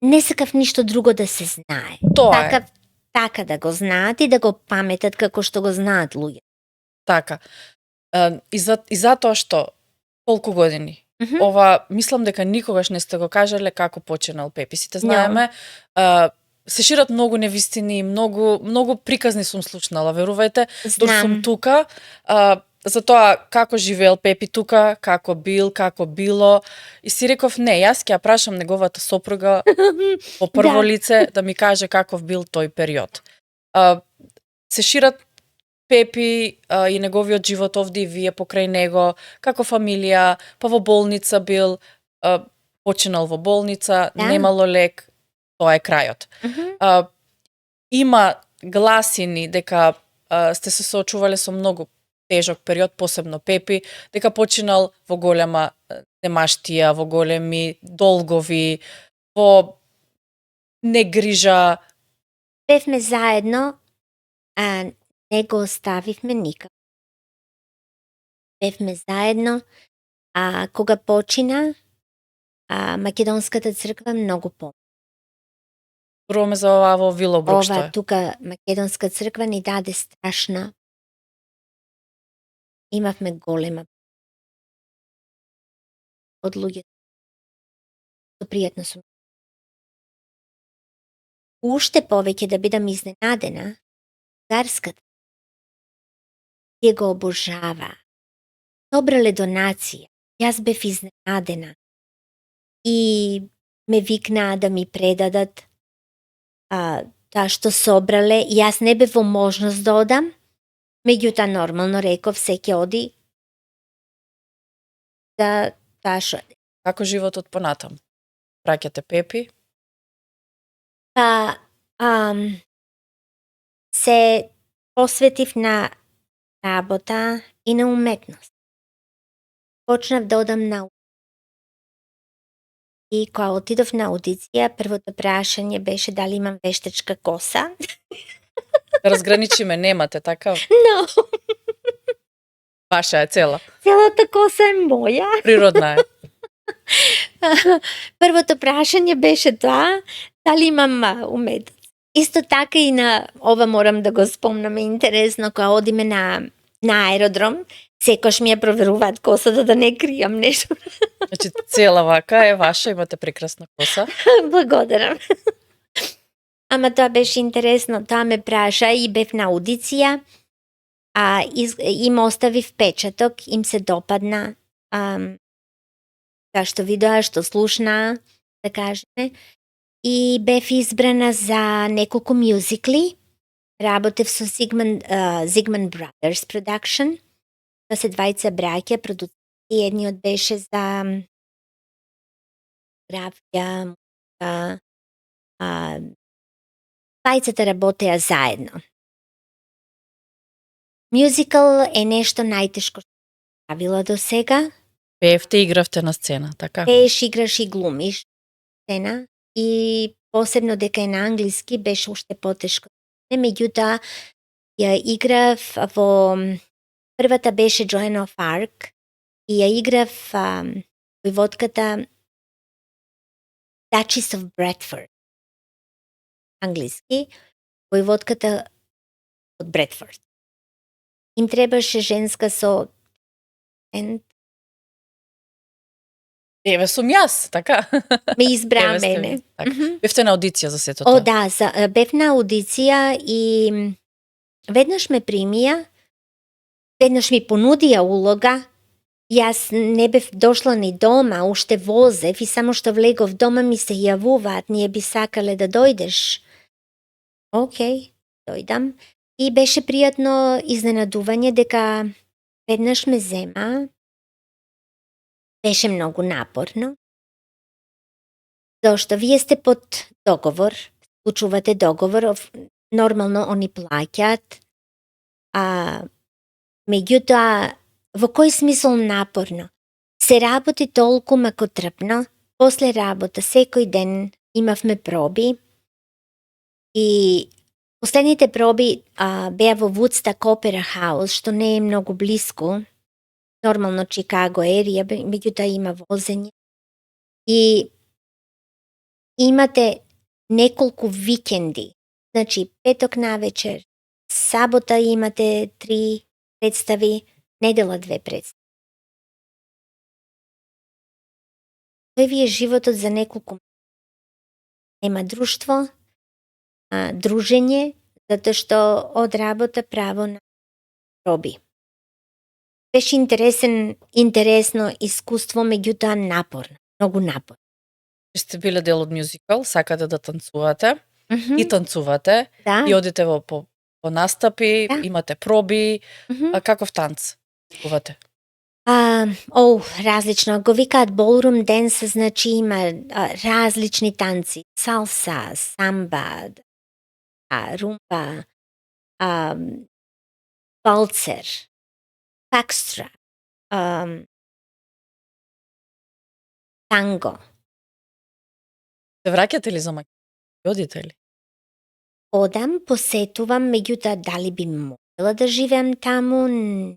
не сакав ништо друго да се знае. Тоа е. Сакав така да го знаат и да го паметат како што го знаат луѓе. Така. И затоа што колку години? Мгм. Ова, мислам дека никогаш не сте го кажале како починал Пепи. Сите знаеме, се шират многу невистини, многу приказни сум слушнала, верувајте, док сум Знам. тука, за тоа како живеел Пепи тука, како бил, како било, и си реков не, јас ќе ја прашам неговата сопруга по прво Да. лице да ми каже каков бил тој период. Се шират Пепи и неговиот живот овде и вие покрај него, како фамилија, па во болница бил, починал во болница, Да. немало лек, тоа е крајот. Има гласини дека сте се соочувале со многу тежок период, посебно Пепи, дека починал во голема немаштија, во големи долгови, во негрижа. Бевме заедно, а не го оставивме никак. Бевме заедно, а кога почина, Македонската црква многу помогна. Зборуваме за оваа во Вилобрук, што Ова е. тука Македонска црква ни даде страшна. Имавме голема од луѓето. Пријатно сум. Уште повеќе да бидам изненадена, Гарската ја го обожава. Собрале донација. Јас бев изненадена. И ме викнаа да ми предадат таа што собрале. Јас не бев во можност да одам, меѓутоа нормално реков се ќе оди да таа што. Како животот понатам? Праќате Пепи? Па, се посветив на работа и на уметност. Почнав да одам на и кога отидов на аудиција, првото прашање беше дали имам вештачка коса. Да разграничиме, немате, така? Но, Ваша е цела. целата коса е моја. Природна е. Првото прашање беше тоа, дали имам уметност. Исто така и на ова морам да го спомнам, е интересно, кога одиме на аеродром, секош ми ја проверуваат косата да не кријам нешто. Значи, цела вака е ваша, имате прекрасна коса. Благодарам. Ама тоа беше интересно, тоа ме праша и бев на аудиција, им оставив печаток, им се допадна, тоа што видоа, што слушна, да кажеме, и бев избрана за неколку мюзикли. Работев со Zigman Brothers Production. Тоа се двајца браќа, продуценти, едниот беше за графија, двајцата работеа заедно. Мюзикал е нешто најтешко што правила до сега. Пеевте, игравте на сцена, така? Пееш, играш и глумиш сцена и посебно дека е на англиски беше уште потешко. Меѓутоа ја играв во првата беше Joan of Arc и ја играв војводката Duchess of Bradford. Англиски, војводката од Бредфорд. Им требаше женска со Еве сум јас, така? ме избра Еве сте мене. ви, така. Мгм. Бевте на аудиција за сето О, тоа? да, бев на аудиција и веднаш ме примија, веднаш ми понудија улога. Јас не бев дошла ни дома, уште возев и само што влегов дома ми се јавуваат, ние би сакале да дојдеш. Океј, дојдам. И беше пријатно изненадување дека веднаш ме зема. Беше многу напорно. Зошто вие сте под договор, склучувате договор, нормално они плаќаат, меѓутоа во кој смисол напорно? Се работи толку макотрпно, после работа секој ден имавме проби и последните проби беа во Woodstock Opera House, што не е многу блиску, нормално Чикаго ерија, меѓутоа има возење. И имате неколку викенди, значи петок навечер, сабота имате 3 представи, недела 2 представи. Тој ви е животот за неколку. Нема друштво, дружење, затоа што од работа право на проби. Беше интересно искуство, меѓутоа напорно, многу напорно. Сте биле дел од мюзикал, сакате да танцувате и Мгм. танцувате Да. и одите по настапи, Да. имате проби, Мгм. каков танц танцувате? Различно. Го викаат ballroom dance, значи има различни танци. Салса, самба, румба, валцер, факстра, танго. Се враќате ли за Македонија? Одите ли? Одам, посетувам, меѓутоа дали би можела да живеам таму?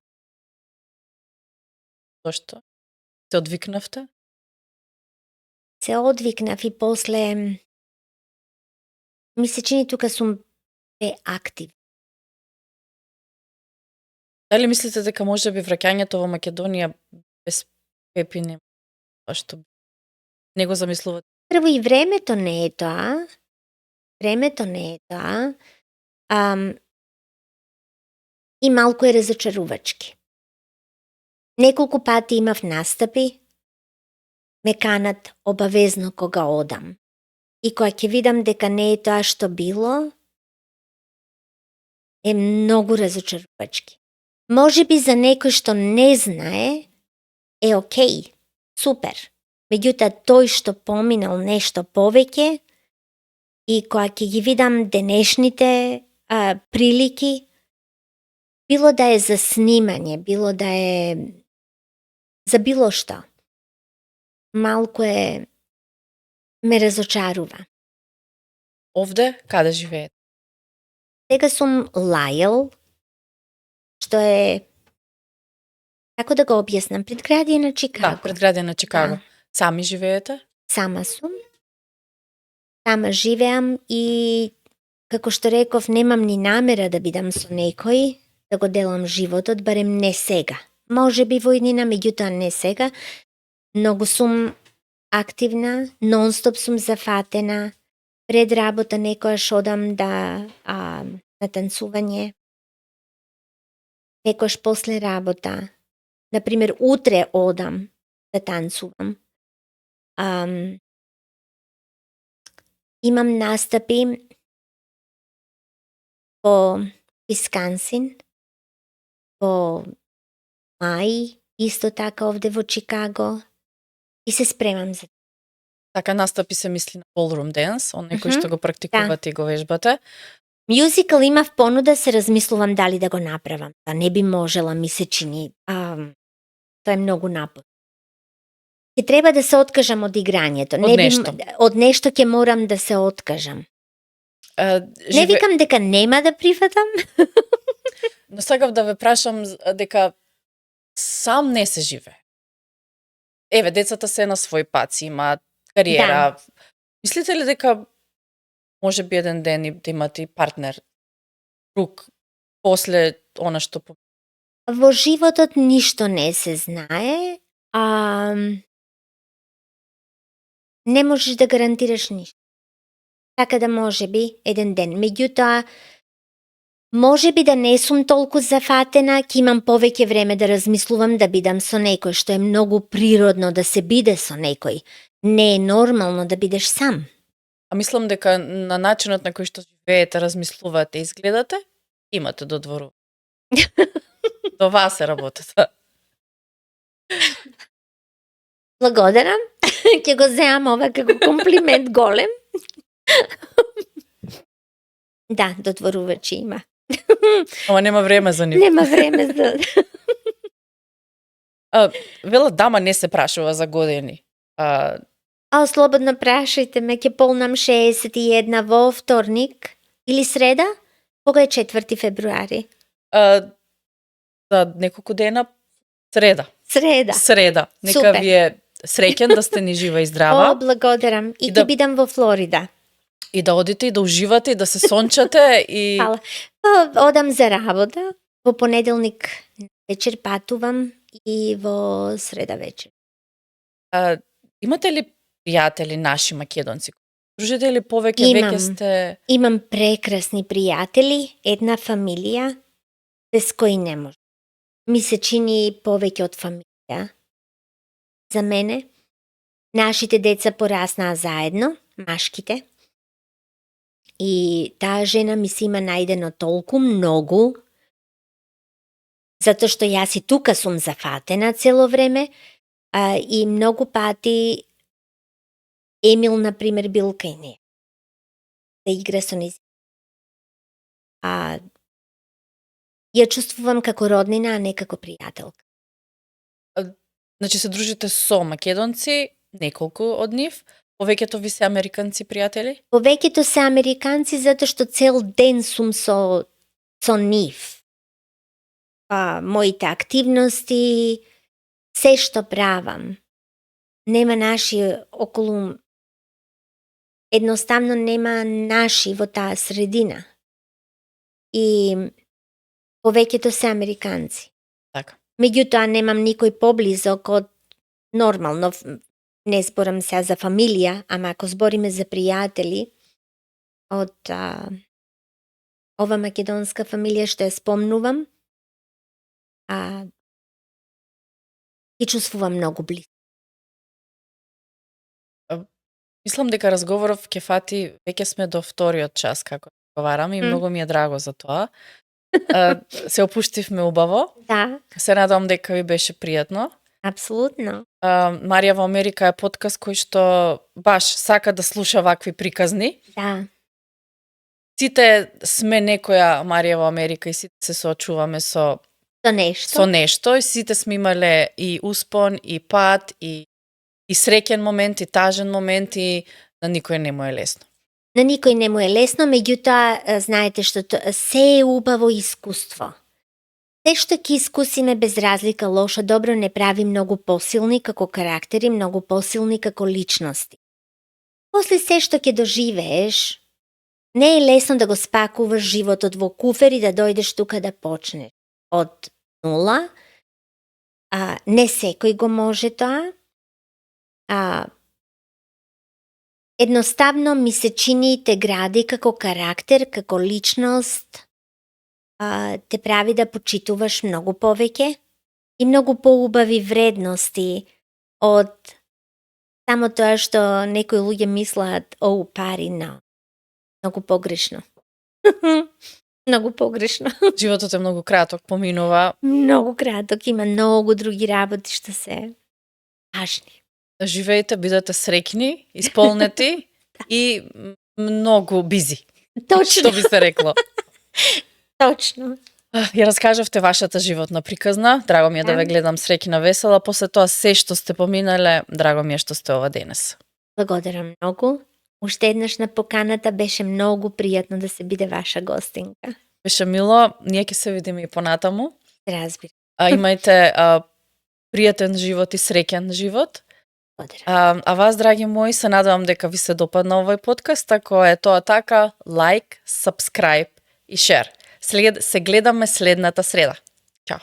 Зошто? Се одвикнавте? Се одвикнав и после ми се чини тука сум актив. Дали мислите дека можеби враќањето во Македонија без Пепи нема што не го замислувате? Прво и времето не е тоа. И малку е разочарувачки. Неколку пати имав настапи, ме канат обавезно кога одам. И кога ќе видам дека не е тоа што било, е многу разочарувачки. Можеби за некој што не знае, е окей, супер. Меѓутоа тој што поминал нешто повеќе и кога ќе ги видам денешните прилики, било да е за снимање, било да е за било што, малку ме разочарува. Овде каде живеете? Сега сум Лајел, што е, како да го објаснам, предградие на Чикаго. Да, предградие на Чикаго. Да. Сами живеете? Сама сум. Сама живеам и, како што реков, немам ни намера да бидам со некој, да го делам животот, барем не сега. Може би во иднина, меѓутоа не сега. Многу сум активна, нон-стоп сум зафатена. Пред работа некојаш одам на танцување. Некојаш после работа. Например, утре одам да танцувам. Имам настапи во Висконсин, во мај, исто така овде во Чикаго, и се спремам за. Така настапи се мисли на ballroom dance, оној кој Мгм, што го практикувате и го вежбате. Мюзикал имав понуда, се размислувам дали да го направам. Да не би можела, ми се чини. Тоа е многу напор. Ќе треба да се откажам од играњето. Од нешто. Од нешто ќе морам да се откажам. Не викам дека нема да прифатам. Но сакав да ве прашам дека сам не се живее. Еве, децата се на свој пат, си имаат кариера. Мислите ли дека може би еден ден да имате и партнер, друг, после она што... Во животот ништо не се знае, не можеш да гарантираш ништо. Така да може би еден ден. Меѓутоа, може би да не сум толку зафатена, ќе имам повеќе време да размислувам да бидам со некој, што е многу природно да се биде со некој. Не е нормално да бидеш сам. А мислам дека на начинот на кој што живеете, размислувате, изгледате, имате додвору. До вас се работата. Благодарам. Ќе го земам ова како комплимент голем. Да, додворувачи има. Ама нема време за нив. Нема време за... Велат дама не се прашува за години. Слободно прашајте ме, ќе полнам 61 во вторник или среда? Кога е 4 февруари? За неколку дена среда. Среда. Нека Супер. ви е среќен да сте ни жива и здрава. Благодарам. И да- ќе бидам во Флорида. И да одите и да уживате и да се сончате и Фала. Одам за работа. Во понеделник вечер патувам и во среда вечер. имате ли пријатели наши македонци Дружите или повеќе Имам. веќе сте... Имам прекрасни пријатели, една фамилија без кои не може. Ми се чини повеќе од фамилија. За мене, нашите деца пораснаа заедно, машките. И таа жена ми се има најдено толку многу, затоа што јас и тука сум зафатена цело време, и многу пати Емил, например, бил кај неја. Да игра со низ. Ја чувствувам како роднина, а не како пријателка. Значи се дружите со македонци, неколку од нив, повеќето ви се американци пријатели? Повеќето се американци затоа што цел ден сум со нив. Моите активности, се што правам. Нема наши околу, едноставно нема наши во таа средина. И повеќето се американци. Така. Меѓутоа немам никој поблизок од нормално, не зборам сега за фамилија, ама ако збориме за пријатели од ова македонска фамилија што ја спомнувам, ги чувствувам многу близко. Мислам дека разговоров ќе фати, веќе сме до вториот час како разговараме и многу ми е драго за тоа. Се опуштивме убаво. Да, Се надевам дека ви беше пријатно. апсолутно. Марија во Америка е подкаст кој што баш сака да слуша вакви приказни. Да, Сите сме некоја Марија во Америка и сите се соочуваме со со нешто. и сите сме имале и успон, и пат, и среќен момент, и тажен момент, и на никој не му е лесно. На никој не му е лесно, меѓутоа, знаете што се е убаво искуство. Се што ќе искусиме без разлика лошо добро не прави многу посилни како карактери, многу посилни како личности. После се што ќе доживееш, не е лесно да го спакуваш животот во куфер и да дојдеш тука да почнеш од нула. Не секој го може тоа. Едноставно ми се чини те гради како карактер, како личност, те прави да почитуваш многу повеќе и многу поубави вредности од само тоа што некои луѓе мислат пари, но. Многу погрешно. Многу погрешно. Животот е многу краток, поминува. Многу краток, има многу други работи што се важни. Живеете, бидете среќни, исполнети и многу бизи. Точно. Што би се рекло. Точно. Ја раскажавте вашата животна приказна. Драго ми е да ве гледам среќна, весела. После тоа се што сте поминале, драго ми е што сте ова денес. Благодарам многу. Уште еднаш на поканата, беше многу пријатно да се биде ваша гостинка. Беше мило, ние ќе се видиме и понатаму. Разбира. Имајте пријатен живот и среќен живот. А вас, драги мои, се надевам дека ви се допадна овој подкаст. Ако е тоа така, лайк, subscribe и share. Се гледаме следната среда. Чао!